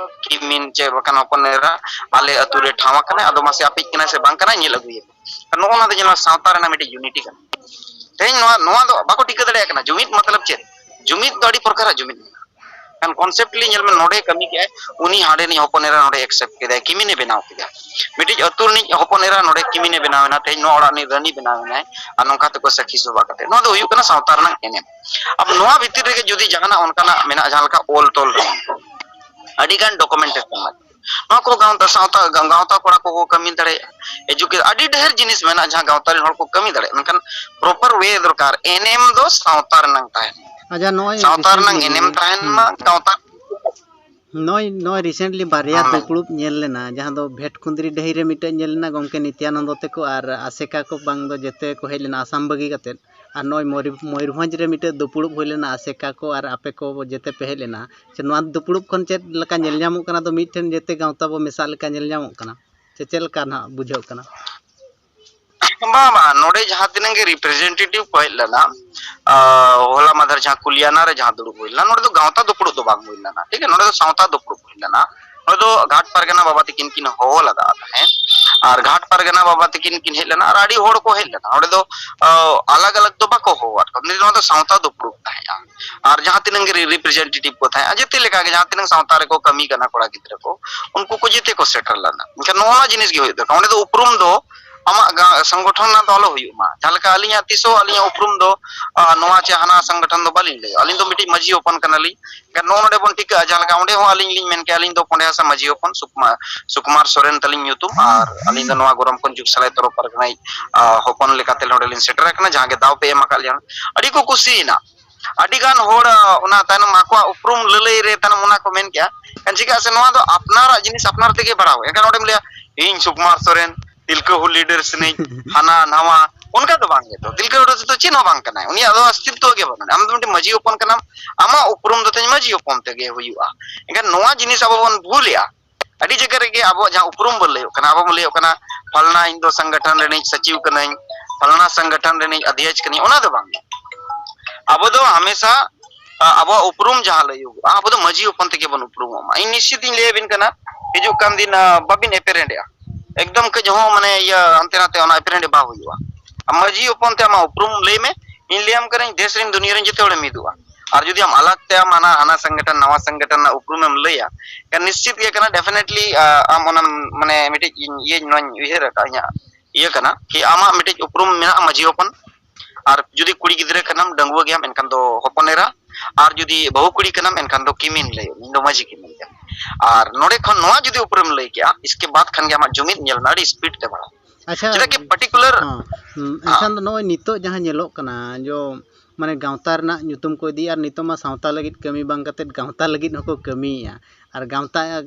ᱠᱤᱢᱤᱱ ᱪᱮ ᱵᱟᱠᱷᱟᱱ ᱦᱚᱯᱚᱱ ᱮᱨᱟ ᱟᱞᱮ ᱟᱹᱛᱩ ᱨᱮ ᱴᱷᱟᱶ ᱟᱠᱟᱱᱟᱭ, ᱟᱫᱚ ᱢᱟᱥᱮ ᱟᱯᱮᱭᱤᱡ ᱠᱟᱱᱟᱭ ᱥᱮ ᱵᱟᱝ ᱠᱟᱱᱟᱭ ᱧᱮᱞ ᱟᱹᱜᱩᱭᱮᱯᱮ᱾ ᱱᱚᱜᱼᱚ ᱱᱚᱣᱟ ᱫᱚ ᱧᱮᱞ ᱢᱮ, ᱥᱟᱶᱛᱟ ᱨᱮᱱᱟᱜ ᱢᱤᱫᱴᱤᱡ ᱭᱩᱱᱤᱴᱤ ᱠᱟᱱᱟ᱾ ᱛᱮᱦᱮᱧ ᱱᱚᱣᱟ, ᱱᱚᱣᱟ ᱫᱚ ᱵᱟᱠᱚ ᱴᱷᱤᱠᱟᱹ ᱫᱟᱲᱮᱭᱟᱜ ᱠᱟᱱᱟ, ᱡᱩᱢᱤᱫ ᱢᱚᱛᱞᱚᱵ ᱪᱮᱫ? ᱡᱩᱢᱤᱫ ᱫᱚ ᱟᱹᱰᱤ ᱯᱨᱚᱠᱟᱨᱟᱜ ᱡᱩᱢᱤᱫ ᱢᱮᱱᱟᱜᱼᱟ᱾ ᱠᱷᱟᱱ conceptually ᱧᱮᱞ ᱢᱮ, ᱱᱚᱰᱮ ᱠᱟᱹᱢᱤ ᱠᱮᱜᱼᱟᱭ, ᱩᱱᱤ ᱦᱟᱸᱰᱮᱱᱤᱡ ᱦᱚᱯᱚᱱ ᱮᱨᱟ ᱱᱚᱰᱮ accept ᱠᱮᱫᱟᱭ, ᱠᱤᱢᱤᱱᱮ ᱵᱮᱱᱟᱣ ᱠᱮᱫᱟ᱾ ᱢᱤᱫᱴᱤᱡ ᱟᱹᱛᱩ ᱨᱤᱱᱤᱡ ᱦᱚᱯᱚᱱ ᱮᱨᱟ ᱱᱚᱰᱮ ᱠᱤᱢᱤᱱᱮ ᱵᱮᱱᱟᱣ ᱮᱱᱟ, ᱛᱮᱦᱮᱧ ᱱᱚᱣᱟ ᱚᱲᱟᱜ ᱨᱤᱱᱤᱡ ᱨᱟᱹᱱᱤ ᱵᱮᱱᱟᱣ ᱮᱱᱟᱭ, ᱟᱨ ᱱᱚᱝᱠᱟ ᱛᱮᱠᱚ ᱥᱟᱹᱠᱷᱤ ᱥᱚᱵᱷᱟ ᱠᱟᱛᱮ᱾ ᱱᱚᱣᱟ ᱫᱚ ᱦᱩᱭᱩᱜ ᱠᱟᱱᱟ ᱥᱟᱶᱛᱟ ᱨᱮᱱᱟᱜ ᱮᱱᱮᱢ᱾ ᱟᱵᱚ ᱱᱚᱣᱟ ᱵᱷᱤᱛᱤᱨ ᱨᱮᱜᱮ ᱡᱩᱫᱤ ᱡᱟᱦᱟᱱᱟᱜ ᱚᱱᱠᱟᱱᱟᱜ ᱢᱮᱱᱟᱜᱼᱟ, ᱡᱟᱦᱟᱸ ᱞᱮᱠᱟ ᱚᱞ ᱛᱚᱞ ᱨᱮᱱᱟᱜ ᱟᱹᱰᱤ ᱜᱟᱱ documentation ᱞᱟᱹᱠᱛᱤ᱾ ᱱᱚᱣᱟ ᱠᱚ ᱜᱟᱶᱛᱟ, ᱥᱟᱶᱛᱟ, ᱜᱟᱶᱛᱟ ᱠᱚᱲᱟ ᱠᱚᱠᱚ ᱠᱟᱹᱢᱤ ᱫᱟᱲᱮᱭᱟᱜᱼᱟ᱾ Education, ᱟᱹᱰᱤ ᱰᱷᱮᱨ ᱡᱤᱱᱤᱥ ᱢᱮᱱᱟᱜᱼᱟ ᱡᱟᱦᱟᱸ ᱜᱟᱶᱛᱟ ᱨᱮᱱ ᱦᱚᱲ ᱠᱚ ᱠᱟᱹᱢᱤ ᱫᱟᱲᱮᱭᱟᱜᱼᱟ, ᱢᱮᱱᱠᱷᱟᱱ proper way ᱫᱚᱨᱠᱟᱨ, ᱮᱱᱮᱢ ᱫᱚ ᱥᱟᱶᱛᱟ ᱨᱮᱱᱟᱜ ᱛᱟᱦᱮᱱ᱾ ᱟᱪᱪᱷᱟ, ᱱᱚᱜᱼᱚᱭ ᱥᱟᱶᱛᱟ ᱨᱮᱱᱟᱜ recently, ᱮᱱᱮᱢ ᱛᱟᱦᱮᱱ ᱦᱩᱸ᱾ ᱢᱟ, ᱜᱟᱶᱛᱟ ᱱᱚᱜᱼᱚᱭ, ᱱᱚᱜᱼᱚᱭ recently ᱵᱟᱨᱭᱟ ᱦᱮᱸ᱾ ᱫᱩᱯᱲᱩᱵ ᱧᱮᱞ ᱞᱮᱱᱟ, ᱡᱟᱦᱟᱸ ᱫᱚ ᱵᱷᱮᱴᱠᱩᱸᱫᱽᱨᱤ ᱰᱟᱹᱦᱤ ᱨᱮ ᱢᱤᱫᱴᱮᱡ ᱧᱮᱞ ᱞᱮᱱᱟ ᱜᱚᱢᱠᱮ ᱱᱤᱛᱭᱟᱱᱚᱱᱫᱚ ᱛᱮᱠᱚ ᱟᱨ ᱟᱥᱮᱠᱟ ᱠᱚ ᱵᱟᱝ ᱫᱚ ᱡᱮᱛᱮ ᱠᱚ ᱦᱮᱡ ᱞᱮᱱᱟ ᱟᱥᱟᱢ ᱵᱟᱹᱜᱤ ᱠᱟᱛᱮᱫ᱾ ᱟᱨ ᱱᱚᱜᱼᱚᱭ ᱢᱚᱭᱩᱨ-, ᱢᱚᱭᱩᱨᱵᱷᱚᱸᱡᱽ ᱨᱮ ᱢᱤᱫᱴᱮᱡ ᱫᱩᱯᱲᱩᱵ ᱦᱩᱭ ᱞᱮᱱᱟ, ᱟᱥᱮᱠᱟ ᱠᱚ ᱟᱨ ᱟᱯᱮ ᱠᱚ ᱡᱮᱛᱮ ᱯᱮ ᱦᱮᱡ ᱞᱮᱱᱟ᱾ ᱪᱮ ᱱᱚᱣᱟ ᱫᱩᱯᱲᱩᱵ ᱠᱷᱚᱱ ᱪᱮᱫ ᱞᱮᱠᱟ ᱧᱮᱞ ᱧᱟᱢᱚᱜ ᱠᱟᱱᱟ? ᱫᱚ ᱢᱤᱫᱴᱷᱮᱱ ᱡᱮᱛᱮ ᱜᱟᱶᱛᱟ ᱵᱚ ᱢᱮᱥᱟᱜ ᱞᱮᱠᱟ ᱧᱮᱞ ᱧᱟᱢᱚᱜ ᱠᱟᱱᱟ᱾ ᱪᱮ ᱪᱮᱫ ᱞᱮᱠᱟ ᱱᱟᱦᱟᱜ ᱵᱩᱡᱷᱟᱹᱜ ᱠᱟᱱᱟ? ᱵᱟᱝ, ᱵᱟᱝ, ᱱᱚᱰᱮ ᱡᱟᱦᱟᱸ ᱛᱤᱱᱟᱹᱜ ᱜᱮ representative ᱠᱚ ᱦᱮᱡ ᱞᱮᱱᱟ, ᱟᱸ, ᱦᱚᱞᱟ ᱢᱟᱫᱷᱮᱨ ᱡᱟᱦᱟᱸ ᱠᱩᱞᱤᱭᱟᱱᱟ ᱨᱮ ᱡᱟᱦᱟᱸ ᱫᱩᱲᱩᱵ ᱦᱩᱭ ᱞᱮᱱᱟ, ᱱᱚᱰᱮ ᱫᱚ ᱜᱟᱶᱛᱟ ᱫᱩᱯᱲᱩᱵ ᱫᱚ ᱵᱟᱝ ᱦᱩᱭ ᱞᱮᱱᱟ, ᱴᱷᱤᱠ ᱜᱮᱭᱟ? ᱱᱚᱰᱮ ᱫᱚ ᱥᱟᱶᱛᱟ ᱫᱩᱯᱲᱩᱵ ᱦᱩᱭ ᱞᱮᱱᱟ᱾ ᱱᱚᱰᱮ ᱫᱚ ᱜᱷᱟᱴ ᱯᱟᱨᱜᱟᱱᱟ ᱵᱟᱵᱟ ᱛᱟᱹᱠᱤᱱ ᱠᱤᱱ ᱦᱚᱦᱚ ᱞᱮᱫᱟ ᱛᱟᱦᱮᱸᱫ, ᱟᱨ ᱜᱷᱟᱴ ᱯᱟᱨᱜᱟᱱᱟ ᱵᱟᱵᱟ ᱛᱟᱹᱠᱤᱱ ᱠᱤᱱ ᱦᱮᱡ ᱞᱮᱱᱟ, ᱟᱨ ᱟᱹᱰᱤ ᱦᱚᱲ ᱠᱚ ᱦᱮᱡ ᱞᱮᱱᱟ᱾ ᱱᱚᱰᱮ ᱫᱚ, ᱟᱸ, ᱟᱞᱟᱜᱽ ᱟᱞᱟᱜᱽ ᱫᱚ ᱵᱟᱠᱚ ᱦᱚᱦᱚᱣᱟᱫ ᱠᱚᱣᱟ, ᱱᱚᱣᱟ ᱫᱚ ᱥᱟᱶᱛᱟ ᱫᱩᱯᱲᱩᱵ ᱛᱟᱦᱮᱸᱜᱼᱟ᱾ ᱟᱨ ᱡᱟᱦᱟᱸ ᱛᱤᱱᱟᱹᱜ ᱜᱮ representative ᱠᱚ ᱛᱟᱦᱮᱸᱜᱼᱟ, ᱡᱮᱛᱮ ᱞᱮᱠᱟ ᱜᱮ ᱡᱟᱦᱟᱸ ᱛᱤᱱᱟᱹᱜ ᱥᱟᱶᱛᱟ ᱨᱮᱠᱚ ᱠᱟᱹᱢᱤ ᱠᱟᱱᱟ ᱠᱚᱲᱟ ᱜᱤᱫᱽᱨᱟᱹ ᱠᱚ, ᱩᱱᱠᱩ ᱠᱚ ᱡᱮᱛᱮ ᱠᱚ ᱥᱮᱴᱮᱨ ᱞᱮᱱᱟ᱾ ᱮᱱᱠᱷᱟᱱ ᱱᱚᱜᱼᱚ ᱱᱚᱣᱟ ᱡᱤᱱᱤᱥ ᱜᱮ ᱦᱩᱭᱩᱜ ᱫᱚᱨᱠᱟᱨ᱾ ᱚᱸᱰᱮ ᱫᱚ ᱩᱯᱨᱩᱢ ᱫᱚ ᱟᱢᱟᱜ ᱜᱟ-, ᱥᱚᱝᱜᱚᱴᱷᱚᱱ ᱨᱮᱱᱟᱜ ᱫᱚ ᱟᱞᱚ ᱦᱩᱭᱩᱜ ᱢᱟ᱾ ᱡᱟᱦᱟᱸ ᱞᱮᱠᱟ ᱟᱹᱞᱤᱧᱟᱜ ᱛᱤᱥ ᱦᱚᱸ ᱟᱹᱞᱤᱧᱟᱜ ᱩᱯᱨᱩᱢ ᱫᱚ, ᱟ, ᱱᱚᱣᱟ ᱪᱮ ᱦᱟᱱᱟ ᱥᱚᱝᱜᱚᱴᱷᱚᱱ ᱫᱚ ᱵᱟᱹᱞᱤᱧ ᱞᱟᱹᱭᱟ᱾ ᱟᱹᱞᱤᱧ ᱫᱚ ᱢᱤᱫᱴᱤᱡ ᱢᱟᱹᱡᱷᱤ ᱦᱚᱯᱚᱱ ᱠᱟᱱᱟᱞᱤᱧ᱾ ᱮᱱᱠᱷᱟᱱ ᱱᱚᱜᱼᱚ ᱱᱚᱰᱮ ᱵᱚᱱ ᱴᱷᱤᱠᱟᱹᱜᱼᱟ, ᱡᱟᱦᱟᱸ ᱞᱮᱠᱟ ᱚᱸᱰᱮ ᱦᱚᱸ ᱟᱹᱞᱤᱧ ᱞᱤᱧ ᱢᱮᱱ ᱠᱮᱜᱼᱟ, ᱟᱹᱞᱤᱧ ᱫᱚ ᱯᱚᱸᱰᱮ ᱦᱟᱥᱟ ᱢᱟᱹᱡᱷᱤ ᱦᱚᱯᱚᱱ ᱥᱩᱠᱢᱟ-, ᱥᱩᱠᱩᱢᱟᱨ ᱥᱚᱨᱮᱱ ᱛᱟᱹᱞᱤᱧ ᱧᱩᱛᱩᱢ, ᱟᱨ ᱟᱹᱞᱤᱧ ᱫᱚ ᱱᱚᱣᱟ ᱜᱚᱨᱚᱢ ᱠᱷᱚᱱ ᱡᱩᱜᱽ ᱥᱟᱞᱟᱭ ᱛᱚᱨᱚᱯ ᱯᱟᱨᱜᱟᱱᱟᱭᱤᱡ, ᱟ, ᱦᱚᱯᱚᱱ ᱞᱮᱠᱟᱛᱮ ᱱᱚᱰᱮ ᱞᱤᱧ ᱥᱮᱴᱮᱨ ᱟᱠᱟᱱᱟ, ᱡᱟᱦᱟᱸ ᱜᱮ ᱫᱟᱣ ᱯᱮ ᱮᱢ ᱟᱠᱟᱫ ᱞᱤᱧᱟ᱾ ᱟᱹᱰᱤ ᱠᱚ ᱠᱩᱥᱤᱭᱮᱱᱟ᱾ ᱟᱹᱰᱤ ᱜᱟᱱ ᱦᱚᱲ, ᱟ, ᱚᱱᱟ ᱛᱟᱭᱱᱚᱢ ᱟᱠᱚᱣᱟᱜ ᱩᱯᱨᱩᱢ ᱞᱟᱹᱞᱟᱹᱭ ᱨᱮ ᱛᱟᱭᱱᱚᱢ ᱚᱱᱟ ᱠᱚ ᱢᱮᱱ ᱠᱮᱜᱼᱟ, ᱮᱱᱠᱷᱟᱱ ᱪᱤᱠᱟᱹᱜᱼᱟ ᱥᱮ, ᱱᱚᱣᱟ ᱫᱚ ᱟᱯᱱᱟᱨᱟᱜ ᱡᱤᱱᱤᱥ ᱟᱯᱱᱟᱨ ᱛᱮᱜᱮ ᱵᱟᱲᱟᱣ᱾ ᱮᱱᱠᱷᱟᱱ ᱚᱸᱰᱮᱢ ᱞᱟᱹᱭᱟ, "ᱤᱧ ᱥᱩᱠᱩᱢᱟᱨ ᱥᱚᱨᱮᱱ, ᱛᱤᱞᱠᱟᱹ ᱦᱩᱞ ᱞᱤᱰᱟᱨ ᱠᱟᱹᱱᱟᱹᱧ, ᱦᱟᱱᱟ ᱱᱟᱣᱟ", ᱚᱱᱠᱟ ᱫᱚ ᱵᱟᱝ ᱜᱮ ᱛᱚ᱾ ᱛᱤᱞᱠᱟᱹ ᱦᱩᱞ ᱨᱮ ᱫᱚ ᱪᱮᱫ ᱦᱚᱸ ᱵᱟᱝ ᱠᱟᱱᱟᱭ, ᱩᱱᱤᱭᱟᱜ ᱫᱚ ᱚᱥᱛᱤᱛᱣᱚ ᱜᱮ ᱵᱟᱹᱱᱩᱜᱼᱟ᱾ ᱟᱢ ᱫᱚ ᱢᱤᱫᱴᱮᱱ ᱢᱟᱹᱡᱷᱤ ᱦᱚᱯᱚᱱ ᱠᱟᱱᱟᱢ, ᱟᱢᱟᱜ ᱩᱯᱨᱩᱢ ᱫᱚ ᱛᱮᱦᱮᱧ ᱢᱟᱹᱡᱷᱤ ᱦᱚᱯᱚᱱ ᱛᱮᱜᱮ ᱦᱩᱭᱩᱜᱼᱟ᱾ ᱮᱱᱠᱷᱟᱱ ᱱᱚᱣᱟ ᱡᱤᱱᱤᱥ ᱟᱵᱚ ᱵᱚᱱ ᱵᱷᱩᱞᱮᱜᱼᱟ᱾ ᱟᱹᱰᱤ ᱡᱟᱭᱜᱟ ᱨᱮᱜᱮ ᱟᱵᱚᱣᱟᱜ ᱡᱟᱦᱟᱸ ᱩᱯᱨᱩᱢ ᱵᱚᱱ ᱞᱟᱹᱭᱚᱜ ᱠᱟᱱᱟ, ᱟᱵᱚ ᱵᱚᱱ ᱞᱟᱹᱭᱚᱜ ᱠᱟᱱᱟ, "ᱯᱷᱟᱞᱱᱟ ᱤᱧ ᱫᱚ ᱥᱚᱝᱜᱚᱴᱷᱚᱱ ᱨᱤᱱᱤᱡ ᱥᱚᱪᱤᱵᱽ ᱠᱟᱹᱱᱟᱹᱧ, ᱯᱷᱟᱞᱱᱟ ᱥᱚᱝᱜᱚᱴᱷᱚᱱ ᱨᱤᱱᱤᱡ ᱚᱫᱷᱭᱚᱠᱥ ᱠᱟᱹᱱᱟᱹᱧ", ᱚᱱᱟ ᱫᱚ ᱵᱟᱝ᱾ ᱟᱵᱚ ᱫᱚ ᱦᱟᱢᱮᱥᱟ, ᱟ, ᱟᱵᱚᱣᱟᱜ ᱩᱯᱨᱩᱢ ᱡᱟᱦᱟᱸ ᱞᱟᱹᱭᱚᱜᱚᱜᱼᱟ, ᱟᱵᱚ ᱫᱚ ᱢᱟᱹᱡᱷᱤ ᱦᱚᱯᱚᱱ ᱛᱮᱜᱮ ᱵᱚᱱ ᱩᱯᱨᱩᱢᱚᱜ ᱢᱟ᱾ ᱤᱧ ᱱᱤᱥᱪᱤᱛ ᱤᱧ ᱞᱟᱹᱭ ᱟᱵᱤᱱ ᱠᱟᱱᱟ, ᱦᱤᱡᱩᱜ ᱠᱟᱱ ᱫᱤᱱ, ᱟ, ᱵᱟᱵᱤᱱ ᱮᱯᱮᱨᱦᱮᱸᱰᱮᱜᱼᱟ᱾ ᱮᱠᱫᱚᱢ ᱠᱟᱹᱡ ᱦᱚᱸ ᱢᱟᱱᱮ ᱤᱭᱟᱹ ᱦᱟᱱᱛᱮ ᱱᱟᱛᱮ ᱚᱱᱟ ᱮᱯᱮᱨᱦᱮᱸᱰᱮ ᱵᱟᱝ ᱦᱩᱭᱩᱜᱼᱟ᱾ ᱟᱢ ᱢᱟᱹᱡᱷᱤ ᱦᱚᱯᱚᱱ ᱛᱮ ᱟᱢᱟᱜ ᱩᱯᱨᱩᱢ ᱞᱟᱹᱭ ᱢᱮ᱾ ᱤᱧ ᱞᱟᱹᱭᱟᱢ ᱠᱟᱹᱱᱟᱹᱧ, ᱫᱮᱥ ᱨᱮᱱ ᱫᱩᱱᱤᱭᱟᱹ ᱨᱮᱱ ᱡᱚᱛᱚ ᱦᱚᱲᱮᱢ ᱢᱤᱫᱚᱜᱼᱟ᱾ ᱟᱨ ᱡᱩᱫᱤ ᱟᱢ ᱟᱞᱟᱜᱽ ᱛᱮ ᱟᱢ ᱦᱟᱱᱟ, ᱦᱟᱱᱟ ᱥᱚᱝᱜᱚᱴᱷᱚᱱ, ᱱᱟᱣᱟ ᱥᱚᱝᱜᱚᱴᱷᱚᱱ ᱨᱮᱱᱟᱜ ᱩᱯᱨᱩᱢᱮᱢ ᱞᱟᱹᱭᱟ, ᱮᱱᱠᱷᱟᱱ ᱱᱤᱥᱪᱤᱛ ᱜᱮ ᱠᱟᱱᱟ, definitely, ᱟ, ᱟᱢ ᱚᱱᱟᱢ, ᱢᱟᱱᱮ, ᱢᱤᱫᱴᱤᱡ ᱤᱧ ᱤᱭᱟᱹᱧ, ᱱᱚᱣᱟᱧ ᱩᱭᱦᱟᱹᱨ ᱟᱠᱟᱫᱼᱟ, ᱤᱧᱟᱹᱜ ᱤᱭᱟᱹ ᱠᱟᱱᱟ ᱠᱤ ᱟᱢᱟᱜ ᱢᱤᱫᱴᱤᱡ ᱩᱯᱨᱩᱢ ᱢᱮᱱᱟᱜᱼᱟ ᱢᱟᱹᱡᱷᱤ ᱦᱚᱯᱚᱱ᱾ ᱟᱨ ᱡᱩᱫᱤ ᱠᱩᱲᱤ ᱜᱤᱫᱽᱨᱟᱹ ᱠᱟᱱᱟᱢ, ᱰᱟᱺᱜᱩᱣᱟᱹ ᱜᱮᱭᱟᱢ, ᱮᱱᱠᱷᱟᱱ ᱫᱚ ᱦᱚᱯᱚᱱ ᱮᱨᱟ᱾ ᱟᱨ ᱡᱩᱫᱤ ᱵᱟᱹᱦᱩ ᱠᱩᱲᱤ ᱠᱟᱱᱟᱢ, ᱮᱱᱠᱷᱟᱱ ᱫᱚ ᱠᱤᱢᱤᱱ ᱞᱟᱹᱭᱚᱜ ᱢᱮ, ᱤᱧ ᱫᱚ ᱢᱟᱹᱡᱷᱤ ᱠᱤᱢᱤᱱ ᱠᱟᱱᱟ᱾ ᱟᱨ ᱱᱚᱰᱮ ᱠᱷᱚᱱ ᱱᱚᱣᱟ ᱡᱩᱫᱤ ᱩᱯᱨᱩᱢ ᱞᱟᱹᱭ ᱠᱮᱜᱼᱟ, ᱤᱥᱠᱮ ᱵᱟᱫ ᱠᱷᱟᱱ ᱜᱮ ᱟᱢᱟᱜ ᱡᱩᱢᱤᱫ ᱧᱮᱞ ᱢᱮ, ᱟᱹᱰᱤ speed ᱛᱮ ᱵᱟᱲᱦᱟᱜᱼᱟ᱾ ᱟᱪᱪᱷᱟ, ᱪᱮᱫᱟᱜ ᱠᱤ particular ᱦᱚᱸ, ᱦᱩᱸ, ᱦᱮᱸ᱾ ᱮᱱᱠᱷᱟᱱ ᱫᱚ ᱱᱚᱜᱼᱚᱭ ᱱᱤᱛᱚᱜ ᱡᱟᱦᱟᱸ ᱧᱮᱞᱚᱜ ᱠᱟᱱᱟ, ᱡᱚ, ᱢᱟᱱᱮ, ᱜᱟᱶᱛᱟ ᱨᱮᱱᱟᱜ ᱧᱩᱛᱩᱢ ᱠᱚ ᱤᱫᱤᱭᱟ ᱟᱨ ᱱᱤᱛᱚᱜ ᱢᱟ ᱥᱟᱶᱛᱟ ᱞᱟᱹᱜᱤᱫ ᱠᱟᱹᱢᱤ ᱵᱟᱝ ᱠᱟᱛᱮᱫ ᱜᱟᱶᱛᱟ ᱞᱟᱹᱜᱤᱫ ᱦᱚᱸᱠᱚ ᱠᱟᱹᱢᱤᱭᱮᱫᱼᱟ᱾ ᱟᱨ ᱜᱟᱶᱛᱟ,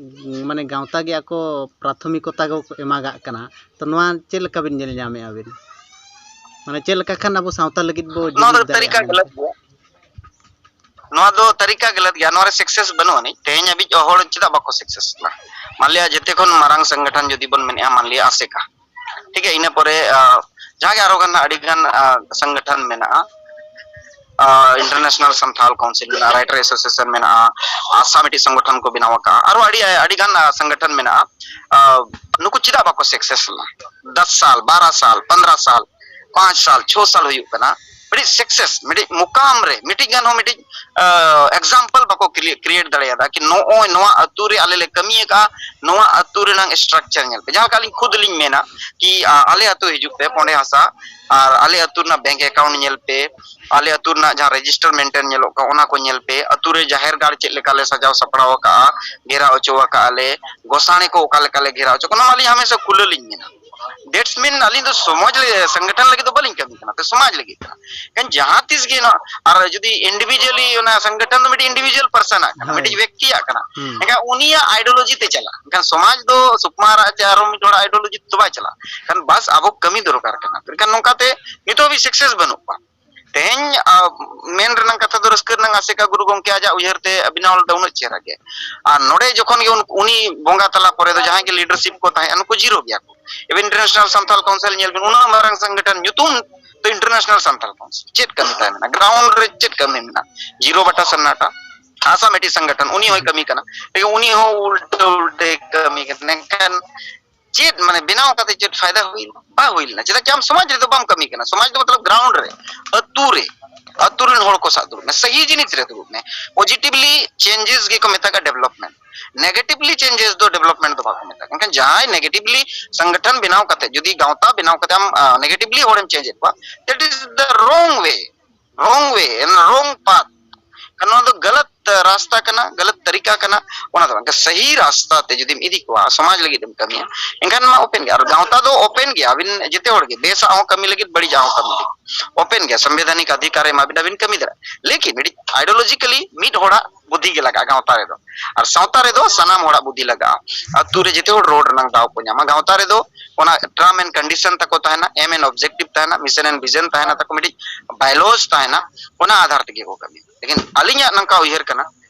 ᱢᱟᱱᱮ, ᱜᱟᱶᱛᱟ ᱜᱮ ᱟᱠᱚ ᱯᱨᱟᱛᱷᱚᱢᱤᱠᱚᱛᱟ ᱠᱚ ᱮᱢᱟᱜᱟᱜ ᱠᱟᱱᱟ᱾ ᱛᱚ ᱱᱚᱣᱟ ᱪᱮᱫ ᱞᱮᱠᱟ ᱵᱤᱱ ᱧᱮᱞ ᱧᱟᱢᱮᱫᱼᱟ ᱟᱵᱤᱱ? ᱢᱟᱱᱮ, ᱪᱮᱫ ᱞᱮᱠᱟ ᱠᱷᱟᱱ ᱟᱵᱚ ᱥᱟᱶᱛᱟ ᱞᱟᱹᱜᱤᱫ ᱵᱚ ᱱᱚᱣᱟ ᱫᱚ ᱡᱩᱢᱤᱫ ᱛᱟᱹᱨᱤᱠᱟ ᱫᱟᱲᱮᱭᱟᱜᱼᱟ ᱜᱟᱞᱟᱛ ᱢᱮᱱᱛᱮ? ᱜᱮᱭᱟ᱾ ᱱᱚᱣᱟ ᱫᱚ ᱛᱟᱹᱨᱤᱠᱟ ᱜᱟᱞᱟᱛ ᱜᱮᱭᱟ᱾ ᱱᱚᱣᱟ ᱨᱮ success ᱵᱟᱹᱱᱩᱜ ᱟᱹᱱᱤᱡ᱾ ᱛᱮᱦᱮᱧ ᱦᱟᱹᱵᱤᱡ ᱦᱚᱲ ᱪᱮᱫᱟᱜ ᱵᱟᱠᱚ success ᱞᱮᱱᱟ? ᱢᱟᱱᱞᱤᱭᱟ, ᱡᱮᱛᱮ ᱠᱷᱚᱱ ᱢᱟᱨᱟᱝ ᱥᱚᱝᱜᱚᱴᱷᱚᱱ ᱡᱩᱫᱤ ᱵᱚᱱ ᱢᱮᱱᱮᱜᱼᱟ, ᱢᱟᱱᱞᱤᱭᱟ ᱟᱥᱮᱠᱟ, ᱴᱷᱤᱠ ᱜᱮᱭᱟ, ᱤᱱᱟᱹ ᱯᱚᱨᱮ, ᱟ, ᱡᱟᱦᱟᱸ ᱜᱮ ᱟᱨᱚ ᱜᱟᱱ, ᱟᱹᱰᱤ ᱜᱟᱱ, ᱟ, ᱥᱚᱝᱜᱚᱴᱷᱚᱱ ᱢᱮᱱᱟᱜᱼᱟ, ᱟ, International Santhal Council ᱢᱮᱱᱟᱜᱼᱟ, Writer Association ᱢᱮᱱᱟᱜᱼᱟ, ᱟᱥᱟ ᱢᱤᱫᱴᱤᱡ ᱥᱚᱝᱜᱚᱴᱷᱚᱱ ᱠᱚ ᱵᱮᱱᱟᱣ ᱟᱠᱟᱫᱼᱟ, ᱟᱨᱚ ᱟᱹᱰᱤ, ᱟᱹᱰᱤ ᱜᱟᱱ, ᱟ, ᱥᱚᱝᱜᱚᱴᱷᱚᱱ ᱢᱮᱱᱟᱜᱼᱟ᱾ ᱟ, ᱱᱩᱠᱩ ᱪᱮᱫᱟᱜ ᱵᱟᱠᱚ success ᱞᱮᱱᱟ? ᱫᱚᱥ ᱥᱟᱞ, ᱵᱟᱨᱚ ᱥᱟᱞ, ᱯᱚᱱᱫᱽᱨᱚ ᱥᱟᱞ, ᱯᱟᱸᱪ ᱥᱟᱞ, ᱪᱷᱚ ᱥᱟᱞ ᱦᱩᱭᱩᱜ ᱠᱟᱱᱟ, ᱢᱤᱫᱴᱤᱡ success, ᱢᱤᱫᱴᱤᱡ ᱢᱩᱠᱟᱢ ᱨᱮ ᱢᱤᱫᱴᱤᱡ ᱜᱟᱱ ᱦᱚᱸ ᱢᱤᱫᱴᱤᱡ, ᱟ, example ᱵᱟᱠᱚ ᱠᱨᱤ-, create ᱫᱟᱲᱮᱭᱟᱫᱟ ᱠᱤ ᱱᱚᱜᱼᱚᱭ ᱱᱚᱣᱟ ᱟᱹᱛᱩ ᱨᱮ ᱟᱞᱮ ᱞᱮ ᱠᱟᱹᱢᱤ ᱟᱠᱟᱫᱼᱟ, ᱱᱚᱣᱟ ᱟᱹᱛᱩ ᱨᱮᱱᱟᱝ structure ᱧᱮᱞ ᱯᱮ᱾ ᱡᱟᱦᱟᱸ ᱞᱮᱠᱟ ᱟᱹᱞᱤᱧ ᱠᱷᱩᱫ ᱞᱤᱧ ᱢᱮᱱᱟ ᱠᱤ, ᱟ, ᱟᱞᱮ ᱟᱹᱛᱩ ᱦᱤᱡᱩᱜ ᱯᱮ, ᱯᱚᱸᱰᱮ ᱦᱟᱥᱟ, ᱟᱨ ᱟᱞᱮ ᱟᱹᱛᱩ ᱨᱮᱱᱟᱜ bank account ᱧᱮᱞ ᱯᱮ, ᱟᱞᱮ ᱟᱹᱛᱩ ᱨᱮᱱᱟᱜ ᱡᱟᱦᱟᱸ register maintain ᱧᱮᱞᱚᱜ ᱠᱟᱱᱟ, ᱚᱱᱟ ᱠᱚ ᱧᱮᱞ ᱯᱮ, ᱟᱹᱛᱩ ᱨᱮ ᱡᱟᱦᱮᱨ ᱜᱟᱲ ᱪᱮᱫ ᱞᱮᱠᱟ ᱞᱮ ᱥᱟᱡᱟᱣ ᱥᱟᱯᱲᱟᱣ ᱟᱠᱟᱫᱼᱟ, ᱜᱷᱮᱨᱟᱣ ᱦᱚᱪᱚ ᱟᱠᱟᱫᱼᱟ ᱞᱮ, ᱜᱚᱥᱟᱬᱮ ᱠᱚ ᱚᱠᱟ ᱞᱮᱠᱟ ᱞᱮ ᱜᱷᱮᱨᱟᱣ ᱦᱚᱪᱚ ᱠᱚᱣᱟ, ᱱᱚᱣᱟ ᱢᱟ ᱟᱹᱞᱤᱧ ᱦᱟᱢᱮᱥᱟ ᱠᱷᱩᱞᱟᱹ ᱞᱤᱧ ᱢᱮᱱᱟ᱾ That's mean ᱟᱹᱞᱤᱧ ᱫᱚ ᱥᱚᱢᱟᱡᱽ ᱞᱟᱹᱜᱤᱫ, ᱥᱚᱝᱜᱚᱴᱷᱚᱱ ᱞᱟᱹᱜᱤᱫ ᱫᱚ ᱵᱟᱹᱞᱤᱧ ᱠᱟᱹᱢᱤ ᱠᱟᱱᱟ, ᱛᱚ ᱥᱚᱢᱟᱡᱽ ᱞᱟᱹᱜᱤᱫ ᱠᱟᱱᱟ᱾ ᱠᱷᱟᱱ ᱡᱟᱦᱟᱸ ᱛᱤᱥ ᱜᱮ ᱱᱚᱣᱟ, ᱟᱨ ᱡᱩᱫᱤ individually ᱚᱱᱟ ᱥᱚᱝᱜᱚᱴᱷᱚᱱ ᱫᱚ ᱢᱤᱫᱴᱤᱡ individual person ᱟᱜ ᱠᱟᱱᱟ, ᱦᱳᱭ᱾ ᱢᱤᱫᱴᱤᱡ ᱵᱮᱠᱛᱤᱭᱟᱜ ᱠᱟᱱᱟ᱾ ᱦᱩᱸ᱾ ᱮᱱᱠᱷᱟᱱ ᱩᱱᱤᱭᱟᱜ ideology ᱛᱮ ᱪᱟᱞᱟᱜᱼᱟ᱾ ᱮᱱᱠᱷᱟᱱ ᱥᱚᱢᱟᱡᱽ ᱫᱚ ᱥᱩᱠᱢᱟ ᱨᱟᱜ ᱪᱮ ᱟᱨᱦᱚᱸ ᱢᱤᱫ ᱦᱚᱲᱟᱜ ideology ᱛᱮᱫᱚ ᱵᱟᱭ ᱪᱟᱞᱟᱜᱼᱟ᱾ ᱮᱱᱠᱷᱟᱱ ᱵᱟᱥ ᱟᱵᱚ ᱠᱟᱹᱢᱤ ᱫᱚᱨᱠᱟᱨ ᱠᱟᱱᱟ᱾ ᱢᱮᱱᱠᱷᱟᱱ ᱱᱚᱝᱠᱟᱛᱮ ᱱᱤᱛᱚᱜ ᱦᱟᱹᱵᱤᱡ success ᱵᱟᱹᱱᱩᱜ ᱠᱚᱣᱟ᱾ ᱛᱮᱦᱮᱧ, ᱟ, ᱢᱮᱱ ᱨᱮᱱᱟᱜ ᱠᱟᱛᱷᱟ ᱫᱚ ᱨᱟᱹᱥᱠᱟᱹ ᱨᱮᱱᱟᱜ ᱟᱥᱮᱠᱟ ᱜᱩᱨᱩ ᱜᱚᱢᱠᱮ ᱟᱡᱟᱜ ᱩᱭᱦᱟᱹᱨ ᱛᱮ ᱵᱮᱱᱟᱣ ᱞᱮᱫᱟ, ᱩᱱᱟᱹᱜ ᱪᱮᱦᱨᱟ ᱜᱮ᱾ ᱟᱨ ᱱᱚᱰᱮ ᱡᱚᱠᱷᱚᱱ ᱜᱮ ᱩᱱ-, ᱩᱱᱤ ᱵᱚᱸᱜᱟ ᱛᱟᱞᱟ ᱯᱚᱨᱮ ᱫᱚ ᱡᱟᱦᱟᱸᱭ ᱜᱮ leadership ᱠᱚ ᱛᱟᱦᱮᱸ, ᱱᱩᱠᱩ zero ᱜᱮᱭᱟ ᱠᱚ᱾ Even International Santhal Council ᱧᱮᱞ ᱵᱤᱱ, ᱩᱱᱟᱹᱜ ᱢᱟᱨᱟᱝ ᱥᱚᱝᱜᱚᱴᱷᱚᱱ, ᱧᱩᱛᱩᱢ ᱛᱚ International Santhal Council, ᱪᱮᱫ ᱠᱟᱹᱢᱤ ᱛᱟᱭ ᱢᱮᱱᱟᱜᱼᱟ? Ground ᱨᱮ ᱪᱮᱫ ᱠᱟᱹᱢᱤ ᱢᱮᱱᱟᱜᱼᱟ? Zero ᱵᱟᱴᱟ ᱥᱟᱱᱱᱟᱴᱟ, ᱟᱥᱟ ᱢᱤᱫᱴᱤᱡ ᱥᱚᱝᱜᱚᱴᱷᱚᱱ, ᱩᱱᱤ ᱦᱚᱸᱭ ᱠᱟᱹᱢᱤ ᱠᱟᱱᱟ, ᱞᱮᱠᱤᱱ ᱩᱱᱤ ᱦᱚᱸ ᱩᱞᱴᱟᱹ ᱩᱞᱴᱟᱹᱭ ᱠᱟᱹᱢᱤ ᱠᱟᱱᱟ᱾ ᱮᱱᱠᱷᱟᱱ ᱪᱮᱫ, ᱢᱟᱱᱮ, ᱵᱮᱱᱟᱣ ᱠᱟᱛᱮ ᱪᱮᱫ ᱯᱷᱟᱭᱫᱟ ᱦᱩᱭ ᱮᱱᱟ? ᱵᱟᱝ ᱦᱩᱭ ᱞᱮᱱᱟ᱾ ᱪᱮᱫᱟᱜ ᱪᱮ ᱟᱢ ᱥᱚᱢᱟᱡᱽ ᱨᱮᱫᱚ ᱵᱟᱢ ᱠᱟᱹᱢᱤ ᱠᱟᱱᱟ᱾ ᱥᱚᱢᱟᱡᱽ ᱫᱚ ᱢᱚᱛᱞᱚᱵ ground ᱨᱮ, ᱟᱹᱛᱩ ᱨᱮ, ᱟᱹᱛᱩ ᱨᱮᱱ ᱦᱚᱲ ᱠᱚ ᱥᱟᱶ ᱫᱩᱲᱩᱵ ᱢᱮ, ᱥᱟᱹᱦᱤ ᱡᱤᱱᱤᱥ ᱨᱮ ᱫᱩᱲᱩᱵ ᱢᱮ᱾ Positively changes ᱜᱮᱠᱚ ᱢᱮᱛᱟᱜᱼᱟ development, negatively changes ᱫᱚ development ᱫᱚ ᱵᱟᱠᱚ ᱢᱮᱛᱟᱜᱼᱟ᱾ ᱮᱱᱠᱷᱟᱱ ᱡᱟᱦᱟᱸᱭ negatively ᱥᱚᱝᱜᱚᱴᱷᱚᱱ ᱵᱮᱱᱟᱣ ᱠᱟᱛᱮ, ᱡᱩᱫᱤ ᱜᱟᱶᱛᱟ ᱵᱮᱱᱟᱣ ᱠᱟᱛᱮ ᱟᱢ, ᱟ, negatively ᱦᱚᱲᱮᱢ change ᱮᱫ ᱠᱚᱣᱟ, that is the wrong way, wrong way and wrong path᱾ ᱠᱟᱨᱚᱱ ᱱᱚᱣᱟ ᱫᱚ ᱜᱟᱞᱟᱛ ᱨᱟᱥᱛᱟ ᱠᱟᱱᱟ, ᱜᱟᱞᱟᱛ ᱛᱟᱹᱨᱤᱠᱟ ᱠᱟᱱᱟ᱾ ᱚᱱᱟ ᱫᱚ ᱵᱟᱝ, ᱥᱟᱹᱦᱤ ᱨᱟᱥᱛᱟ ᱛᱮ ᱡᱩᱫᱤᱢ ᱤᱫᱤ ᱠᱚᱣᱟ, ᱥᱚᱢᱟᱡᱽ ᱞᱟᱹᱜᱤᱫ ᱮᱢ ᱠᱟᱹᱢᱤᱭᱟ, ᱮᱱᱠᱷᱟᱱ ᱢᱟ open ᱜᱮ᱾ ᱟᱨ ᱜᱟᱶᱛᱟ ᱫᱚ open ᱜᱮᱭᱟ, ᱟᱹᱵᱤᱱ ᱡᱮᱛᱮ ᱦᱚᱲ ᱜᱮ, ᱵᱮᱥᱟᱜ ᱦᱚᱸ ᱠᱟᱹᱢᱤ ᱞᱟᱹᱜᱤᱫ, ᱵᱟᱹᱲᱤᱡᱟᱜ ᱦᱚᱸ ᱠᱟᱹᱢᱤ ᱞᱟᱹᱜᱤᱫ open ᱜᱮᱭᱟ᱾ ᱥᱚᱝᱵᱤᱫᱷᱟᱱᱤᱠ ᱚᱫᱷᱤᱠᱟᱨ ᱮ ᱮᱢᱟ ᱵᱤᱱᱟ, ᱵᱤᱱ ᱠᱟᱹᱢᱤ ᱫᱟᱲᱮᱭᱟᱜᱼᱟ᱾ ᱞᱮᱠᱤᱱ ᱢᱤᱫᱴᱤᱡ ideologically ᱢᱤᱫ ᱦᱚᱲᱟᱜ ᱵᱩᱫᱷᱤ ᱜᱮ ᱞᱟᱜᱟᱜᱼᱟ ᱜᱟᱶᱛᱟ ᱨᱮᱫᱚ, ᱟᱨ ᱥᱟᱶᱛᱟ ᱨᱮᱫᱚ ᱥᱟᱱᱟᱢ ᱦᱚᱲᱟᱜ ᱵᱩᱫᱷᱤ ᱞᱟᱜᱟᱜᱼᱟ᱾ ᱟᱹᱛᱩ ᱨᱮ ᱡᱮᱛᱮ ᱦᱚᱲ ᱨᱚᱲ ᱨᱮᱱᱟᱜ ᱫᱟᱣ ᱠᱚ ᱧᱟᱢᱟ᱾ ᱜᱟᱶᱛᱟ ᱨᱮᱫᱚ ᱚᱱᱟ term and condition ᱛᱟᱠᱚ ᱛᱟᱦᱮᱱᱟ, aim and objective ᱛᱟᱦᱮᱱᱟ, mission and vision ᱛᱟᱦᱮᱱᱟ, ᱛᱟᱠᱚ ᱢᱤᱫᱴᱤᱡ bylaws ᱛᱟᱦᱮᱱᱟ, ᱚᱱᱟ ᱟᱫᱷᱟᱨ ᱛᱮᱜᱮ ᱠᱚ ᱠᱟᱹᱢᱤᱭᱟ᱾ ᱞᱮᱠᱤᱱ ᱟᱹᱞᱤᱧᱟᱜ ᱱᱚᱝᱠᱟ ᱩᱭᱦᱟᱹᱨ ᱠᱟᱱᱟ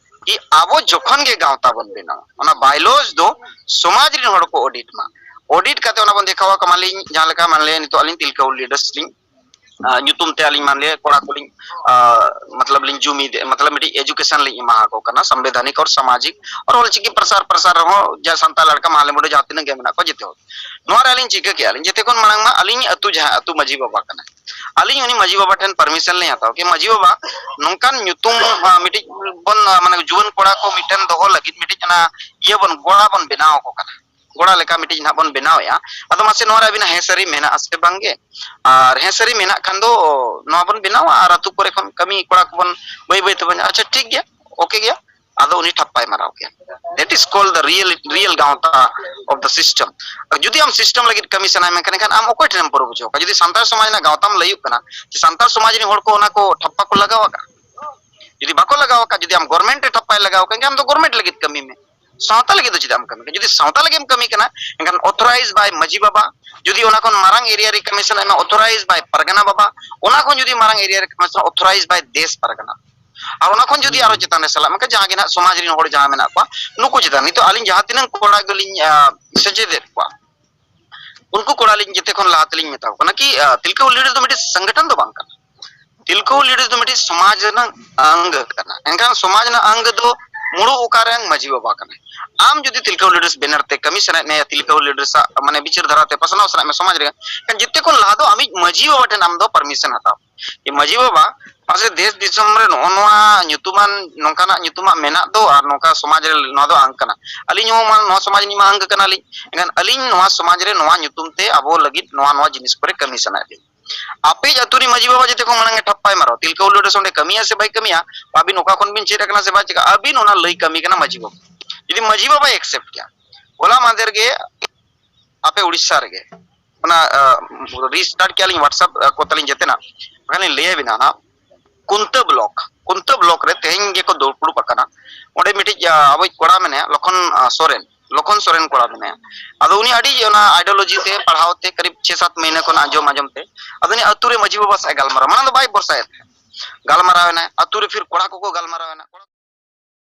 ᱠᱤ ᱟᱵᱚ ᱡᱚᱠᱷᱚᱱ ᱜᱮ ᱜᱟᱶᱛᱟ ᱵᱚᱱ ᱵᱮᱱᱟᱣᱟ, ᱚᱱᱟ bylaws ᱫᱚ ᱥᱚᱢᱟᱡᱽ ᱨᱮᱱ ᱦᱚᱲ ᱠᱚ audit ᱢᱟ᱾ Audit ᱠᱟᱛᱮ ᱚᱱᱟ ᱵᱚᱱ ᱫᱮᱠᱷᱟᱣᱟ, ᱠᱟᱢᱟᱞᱤᱧ ᱡᱟᱦᱟᱸ ᱞᱮᱠᱟ, ᱢᱟᱱᱞᱤᱭᱟ ᱱᱤᱛᱚᱜ ᱟᱹᱞᱤᱧ ᱛᱤᱞᱠᱟᱹ ᱦᱩᱞ leaders ᱞᱤᱧ, ᱟᱸ, ᱧᱩᱛᱩᱢ ᱛᱮ ᱟᱹᱞᱤᱧ ᱢᱟᱱᱞᱤᱭᱟ ᱠᱚᱲᱟ ᱠᱚᱞᱤᱧ, ᱟᱸ, ᱢᱚᱛᱞᱚᱵ ᱞᱤᱧ ᱡᱩᱢᱤᱫ, ᱢᱚᱛᱞᱚᱵ ᱢᱤᱫᱴᱤᱡ education ᱞᱤᱧ ᱮᱢᱟ ᱟᱠᱚ ᱠᱟᱱᱟ, ᱥᱟᱢᱵᱤᱫᱷᱟᱱᱤᱠ ᱟᱨ ᱥᱟᱢᱟᱡᱤᱠ ᱟᱨ ᱚᱞᱪᱤᱠᱤ ᱯᱨᱚᱥᱟᱨ, ᱯᱨᱚᱥᱟᱨ ᱨᱮᱦᱚᱸ ᱡᱟ ᱥᱟᱱᱛᱟᱲ ᱞᱟᱲᱠᱟ ᱢᱟᱦᱞᱮ ᱢᱩᱰᱩ ᱡᱟᱦᱟᱸ ᱛᱤᱱᱟᱹᱜ ᱜᱮ ᱢᱮᱱᱟᱜ ᱠᱚᱣᱟ ᱡᱮᱛᱮ ᱦᱚᱲ᱾ ᱱᱚᱣᱟ ᱨᱮ ᱟᱹᱞᱤᱧ ᱪᱤᱠᱟᱹ ᱠᱮᱜᱼᱟ ᱞᱤᱧ, ᱡᱮᱛᱮ ᱠᱷᱚᱱ ᱢᱟᱲᱟᱝ ᱢᱟ ᱟᱹᱞᱤᱧ ᱟᱹᱛᱩ ᱡᱟᱦᱟᱸ ᱟᱹᱛᱩ ᱢᱟᱹᱡᱷᱤ ᱵᱟᱵᱟ ᱠᱟᱱᱟᱭ, ᱟᱹᱞᱤᱧ ᱩᱱᱤ ᱢᱟᱹᱡᱷᱤ ᱵᱟᱵᱟ ᱴᱷᱮᱱ permission ᱞᱤᱧ ᱦᱟᱛᱟᱣ ᱠᱮᱫ, ᱢᱟᱹᱡᱷᱤ ᱵᱟᱵᱟ, ᱱᱚᱝᱠᱟᱱ ᱧᱩᱛᱩᱢ, ᱟᱸ, ᱢᱤᱫᱴᱤᱡ ᱵᱚᱱ, ᱟᱸ, ᱢᱟᱱᱮ ᱡᱩᱣᱟᱹᱱ ᱠᱚᱲᱟ ᱠᱚ ᱢᱤᱫᱴᱮᱱ ᱫᱚᱦᱚ ᱞᱟᱹᱜᱤᱫ ᱢᱤᱫᱴᱤᱡ ᱚᱱᱟ ᱤᱭᱟᱹ ᱵᱚᱱ, ᱜᱚᱲᱟ ᱵᱚᱱ ᱵᱮᱱᱟᱣ ᱟᱠᱚ ᱠᱟᱱᱟ, ᱜᱚᱲᱟ ᱞᱮᱠᱟ ᱢᱤᱫᱴᱤᱡ ᱱᱟᱦᱟᱜ ᱵᱚᱱ ᱵᱮᱱᱟᱣᱮᱫᱼᱟ᱾ ᱟᱫᱚ ᱢᱟᱥᱮ ᱱᱚᱣᱟ ᱨᱮ ᱟᱹᱵᱤᱱᱟᱜ ᱦᱮᱸ ᱥᱟᱹᱨᱤ ᱢᱮᱱᱟᱜᱼᱟ ᱥᱮ ᱵᱟᱝ ᱜᱮ? ᱟᱨ ᱦᱮᱸ ᱥᱟᱹᱨᱤ ᱢᱮᱱᱟᱜ ᱠᱷᱟᱱ ᱫᱚ ᱱᱚᱣᱟ ᱵᱚᱱ ᱵᱮᱱᱟᱣᱟ ᱟᱨ ᱟᱹᱛᱩ ᱠᱚᱨᱮ ᱠᱷᱚᱱ ᱠᱟᱹᱢᱤ ᱠᱚᱲᱟ ᱠᱚᱵᱚᱱ ᱵᱟᱹᱭ ᱵᱟᱹᱭ ᱛᱮᱵᱚᱱ, ᱟᱪᱪᱷᱟ ᱴᱷᱤᱠ ᱜᱮᱭᱟ, okay ᱜᱮᱭᱟ, ᱟᱫᱚ ᱩᱱᱤ ᱴᱷᱟᱯᱯᱟᱭ ᱢᱟᱨᱟᱣ ᱠᱮᱭᱟ᱾ That is called the real, real ᱜᱟᱶᱛᱟ of the system. ᱡᱩᱫᱤ ᱟᱢ system ᱞᱟᱹᱜᱤᱫ ᱠᱟᱹᱢᱤ ᱥᱟᱱᱟᱭᱮᱫ ᱢᱮᱠᱷᱟᱱ, ᱮᱱᱠᱷᱟᱱ ᱟᱢ ᱚᱠᱚᱭ ᱴᱷᱮᱱᱮᱢ ᱯᱩᱨᱟᱹ ᱵᱩᱡᱷᱟᱹᱣ ᱠᱚᱣᱟ? ᱡᱩᱫᱤ ᱥᱟᱱᱛᱟᱲ ᱥᱚᱢᱟᱡᱽ ᱨᱮᱱᱟᱜ ᱜᱟᱶᱛᱟᱢ ᱞᱟᱹᱭᱩᱜ ᱠᱟᱱᱟ ᱡᱮ ᱥᱟᱱᱛᱟᱲ ᱥᱚᱢᱟᱡᱽ ᱨᱮᱱ ᱦᱚᱲ ᱠᱚ ᱚᱱᱟ ᱠᱚ ᱴᱷᱟᱯᱯᱟ ᱠᱚ ᱞᱟᱜᱟᱣ ᱟᱠᱟᱫ, ᱡᱩᱫᱤ ᱵᱟᱠᱚ ᱞᱟᱜᱟᱣ ᱟᱠᱟᱫ, ᱡᱩᱫᱤ ᱟᱢ government ᱨᱮ ᱴᱷᱟᱯᱯᱟᱭ ᱞᱟᱜᱟᱣ ᱠᱟᱱ ᱠᱷᱟᱱ, ᱟᱢ ᱫᱚ government ᱞᱟᱹᱜᱤᱫ ᱠᱟᱹᱢᱤ ᱢᱮ, ᱥᱟᱶᱛᱟ ᱞᱟᱹᱜᱤᱫ ᱫᱚ ᱪᱮᱫᱟᱜ ᱮᱢ ᱠᱟᱹᱢᱤ ᱠᱟᱱᱟ? ᱡᱩᱫᱤ ᱥᱟᱶᱛᱟ ᱞᱟᱹᱜᱤᱫ ᱮᱢ ᱠᱟᱹᱢᱤ ᱠᱟᱱᱟ, ᱮᱱᱠᱷᱟᱱ authorize by ᱢᱟᱹᱡᱷᱤ ᱵᱟᱵᱟ, ᱡᱩᱫᱤ ᱚᱱᱟ ᱠᱷᱚᱱ ᱢᱟᱨᱟᱝ area ᱨᱮ ᱠᱟᱹᱢᱤ ᱥᱟᱱᱟᱭᱮᱫ ᱢᱮ, authorize by ᱯᱟᱨᱜᱟᱱᱟ ᱵᱟᱵᱟ, ᱚᱱᱟ ᱠᱷᱚᱱ ᱡᱩᱫᱤ ᱢᱟᱨᱟᱝ area ᱨᱮ ᱠᱟᱹᱢᱤ ᱥᱟᱱᱟ, authorize by ᱫᱮᱥ ᱯᱟᱨᱜᱟᱱᱟ᱾ ᱟᱨ ᱚᱱᱟ ᱠᱷᱚᱱ ᱡᱩᱫᱤ ᱟᱨᱚ ᱪᱮᱛᱟᱱ ᱨᱮ ᱥᱟᱞᱟᱜ, ᱢᱮᱱᱠᱷᱟᱱ ᱡᱟᱦᱟᱸ ᱜᱮ ᱱᱟᱦᱟᱜ ᱥᱚᱢᱟᱡᱽ ᱨᱮᱱ ᱦᱚᱲ ᱡᱟᱦᱟᱸ ᱢᱮᱱᱟᱜ ᱠᱚᱣᱟ, ᱱᱩᱠᱩ ᱪᱮᱛᱟᱱ, ᱱᱤᱛᱚᱜ ᱟᱹᱞᱤᱧ ᱡᱟᱦᱟᱸ ᱛᱤᱱᱟᱹᱜ ᱠᱚᱲᱟ ᱜᱮᱞᱤᱧ, ᱟᱸ, ᱥᱮᱪᱮᱫᱮᱫ ᱠᱚᱣᱟ, ᱩᱱᱠᱩ ᱠᱚᱲᱟ ᱞᱤᱧ ᱡᱮᱛᱮ ᱠᱷᱚᱱ ᱞᱟᱦᱟ ᱛᱮᱞᱤᱧ ᱢᱮᱛᱟ ᱠᱚ ᱠᱟᱱᱟ ᱠᱤ, ᱟᱸ, ᱛᱤᱞᱠᱟᱹ ᱦᱩᱞ leaders ᱫᱚ ᱢᱤᱫᱴᱤᱡ ᱥᱚᱝᱜᱚᱴᱷᱚᱱ ᱫᱚ ᱵᱟᱝ ᱠᱟᱱᱟ᱾ ᱛᱤᱞᱠᱟᱹ ᱦᱩᱞ leaders ᱫᱚ ᱢᱤᱫᱴᱤᱡ ᱥᱚᱢᱟᱡᱽ ᱨᱮᱱᱟᱜ ᱟᱝᱜ ᱠᱟᱱᱟ᱾ ᱮᱱᱠᱷᱟᱱ ᱥᱚᱢᱟᱡᱽ ᱨᱮᱱᱟᱜ ᱟᱝᱜ ᱫᱚ ᱢᱩᱲᱩᱫ ᱚᱠᱟᱨᱮ ᱢᱟᱹᱡᱷᱤ ᱵᱟᱵᱟ ᱠᱟᱱᱟᱭ᱾ ᱟᱢ ᱡᱩᱫᱤ ᱛᱤᱞᱠᱟᱹ ᱦᱩᱞ leaders banner ᱛᱮ ᱠᱟᱹᱢᱤ ᱥᱟᱱᱟᱭᱮᱫ ᱢᱮᱭᱟ, ᱛᱤᱞᱠᱟᱹ ᱦᱩᱞ leaders ᱟᱜ ᱢᱟᱱᱮ ᱵᱤᱪᱟᱹᱨ ᱫᱷᱟᱨᱟ ᱛᱮ ᱯᱟᱥᱱᱟᱣ ᱥᱟᱱᱟᱭᱮᱫ ᱢᱮᱭᱟ ᱥᱚᱢᱟᱡᱽ ᱨᱮ, ᱮᱱᱠᱷᱟᱱ ᱡᱮᱛᱮ ᱠᱷᱚᱱ ᱞᱟᱦᱟ ᱫᱚ ᱟᱢᱤᱡ ᱢᱟᱹᱡᱷᱤ ᱵᱟᱵᱟ ᱴᱷᱮᱱ ᱟᱢ ᱫᱚ permission ᱦᱟᱛᱟᱣ᱾ ᱡᱮ ᱢᱟᱹᱡᱷᱤ ᱵᱟᱵᱟ, ᱢᱟᱥᱮ ᱫᱮᱥ ᱫᱤᱥᱚᱢ ᱨᱮ ᱱᱚᱜᱼᱚ ᱱᱚᱣᱟ ᱧᱩᱛᱩᱢᱟᱱ, ᱱᱚᱝᱠᱟᱱᱟᱜ ᱧᱩᱛᱩᱢᱟᱜ ᱢᱮᱱᱟᱜ ᱫᱚ ᱟᱨ ᱱᱚᱝᱠᱟ ᱥᱚᱢᱟᱡᱽ ᱨᱮ ᱱᱚᱣᱟ ᱫᱚ ᱟᱝ ᱠᱟᱱᱟ᱾ ᱟᱹᱞᱤᱧ ᱦᱚᱸ ᱢᱟ ᱱᱚᱣᱟ ᱥᱚᱢᱟᱡᱽ ᱨᱤᱱᱤᱡ ᱢᱟ ᱟᱝ ᱠᱟᱱᱟᱞᱤᱧ, ᱮᱱᱠᱷᱟᱱ ᱟᱹᱞᱤᱧ ᱱᱚᱣᱟ ᱥᱚᱢᱟᱡᱽ ᱨᱮ ᱱᱚᱣᱟ ᱧᱩᱛᱩᱢ ᱛᱮ ᱟᱵᱚ ᱞᱟᱹᱜᱤᱫ ᱱᱚᱣᱟ, ᱱᱚᱣᱟ ᱡᱤᱱᱤᱥ ᱠᱚᱨᱮ ᱠᱟᱹᱢᱤ ᱥᱟᱱᱟᱭᱮᱫ ᱞᱤᱧᱟ᱾ ᱟᱯᱮᱭᱤᱡ ᱟᱹᱛᱩ ᱨᱤᱱᱤᱡ ᱢᱟᱹᱡᱷᱤ ᱵᱟᱵᱟ ᱡᱮᱛᱮ ᱠᱷᱚᱱ ᱢᱟᱲᱟᱝ ᱮ ᱴᱷᱟᱯᱯᱟᱭ ᱢᱟᱨᱟᱣ, ᱛᱤᱞᱠᱟᱹ ᱦᱩᱞ leaders ᱚᱸᱰᱮ ᱠᱟᱹᱢᱤᱭᱟ ᱥᱮ ᱵᱟᱭ ᱠᱟᱹᱢᱤᱭᱟ, ᱟᱹᱵᱤᱱ ᱚᱠᱟ ᱠᱷᱚᱱ ᱵᱤᱱ ᱪᱮᱫ ᱟᱠᱟᱱᱟ ᱥᱮ ᱵᱟᱭ ᱪᱮᱫ ᱟᱠᱟᱱᱟ, ᱟᱹᱵᱤᱱ ᱚᱱᱟ ᱞᱟᱹᱭ ᱠᱟᱹᱢᱤ ᱠᱟᱱᱟ ᱢᱟᱹᱡᱷᱤ ᱵᱟᱵᱟ᱾ ᱡᱩᱫᱤ ᱢᱟᱹᱡᱷᱤ ᱵᱟᱵᱟᱭ accept ᱠᱮᱭᱟ, ᱦᱚᱞᱟ ᱢᱟᱦᱫᱮᱨ ᱜᱮ ᱟᱯᱮ ᱩᱲᱤᱥᱥᱟ ᱨᱮᱜᱮ ᱚᱱᱟ, ᱟᱸ, restart ᱠᱮᱜᱼᱟ ᱞᱤᱧ WhatsApp, ᱟᱸ, ᱠᱚ ᱛᱟᱞᱤᱧ ᱡᱮᱛᱮᱱᱟᱜ, ᱵᱟᱠᱷᱟᱱ ᱞᱤᱧ ᱞᱟᱹᱭ ᱟᱵᱤᱱᱟ ᱦᱟᱸᱜ᱾ ᱠᱩᱱᱛᱟᱹ block, ᱠᱩᱱᱛᱟᱹ block ᱨᱮ ᱛᱮᱦᱮᱧ ᱜᱮᱠᱚ ᱫᱩᱲᱩᱵ ᱟᱠᱟᱱᱟ᱾ ᱚᱸᱰᱮ ᱢᱤᱫᱴᱤᱡ, ᱟᱸ, ᱟᱵᱚᱭᱤᱡ ᱠᱚᱲᱟ ᱢᱮᱱᱟᱭᱟ, ᱞᱚᱠᱷᱚᱱ, ᱟᱸ, ᱥᱚᱨᱮᱱ, ᱞᱚᱠᱷᱚᱱ ᱥᱚᱨᱮᱱ ᱠᱚᱲᱟ ᱢᱮᱱᱟᱭᱟ᱾ ᱟᱫᱚ ᱩᱱᱤ ᱟᱹᱰᱤ ᱚᱱᱟ ideology ᱛᱮ ᱯᱟᱲᱦᱟᱣ ᱛᱮ ᱠᱟᱹᱨᱤᱵ ᱪᱷᱮ ᱥᱟᱛ ᱢᱟᱹᱦᱱᱟᱹ ᱠᱷᱚᱱ ᱟᱸᱡᱚᱢ ᱟᱸᱡᱚᱢ ᱛᱮ, ᱟᱫᱚ ᱩᱱᱤ ᱟᱹᱛᱩ ᱨᱮ ᱢᱟᱹᱡᱷᱤ ᱵᱟᱵᱟ ᱥᱟᱶ ᱮ ᱜᱟᱞᱢᱟᱨᱟᱣ, ᱢᱟᱲᱟᱝ ᱫᱚ ᱵᱟᱭ ᱵᱷᱚᱨᱥᱟᱭᱮᱫ ᱛᱟᱦᱮᱸᱫ᱾ ᱜᱟᱞᱢᱟᱨᱟᱣ ᱮᱱᱟᱭ, ᱟᱹᱛᱩ ᱨᱮ ᱯᱷᱤᱨ ᱠᱚᱲᱟ ᱠᱚᱠᱚ ᱜᱟᱞᱢᱟᱨᱟᱣ ᱮᱱᱟ, ᱠᱚᱲᱟ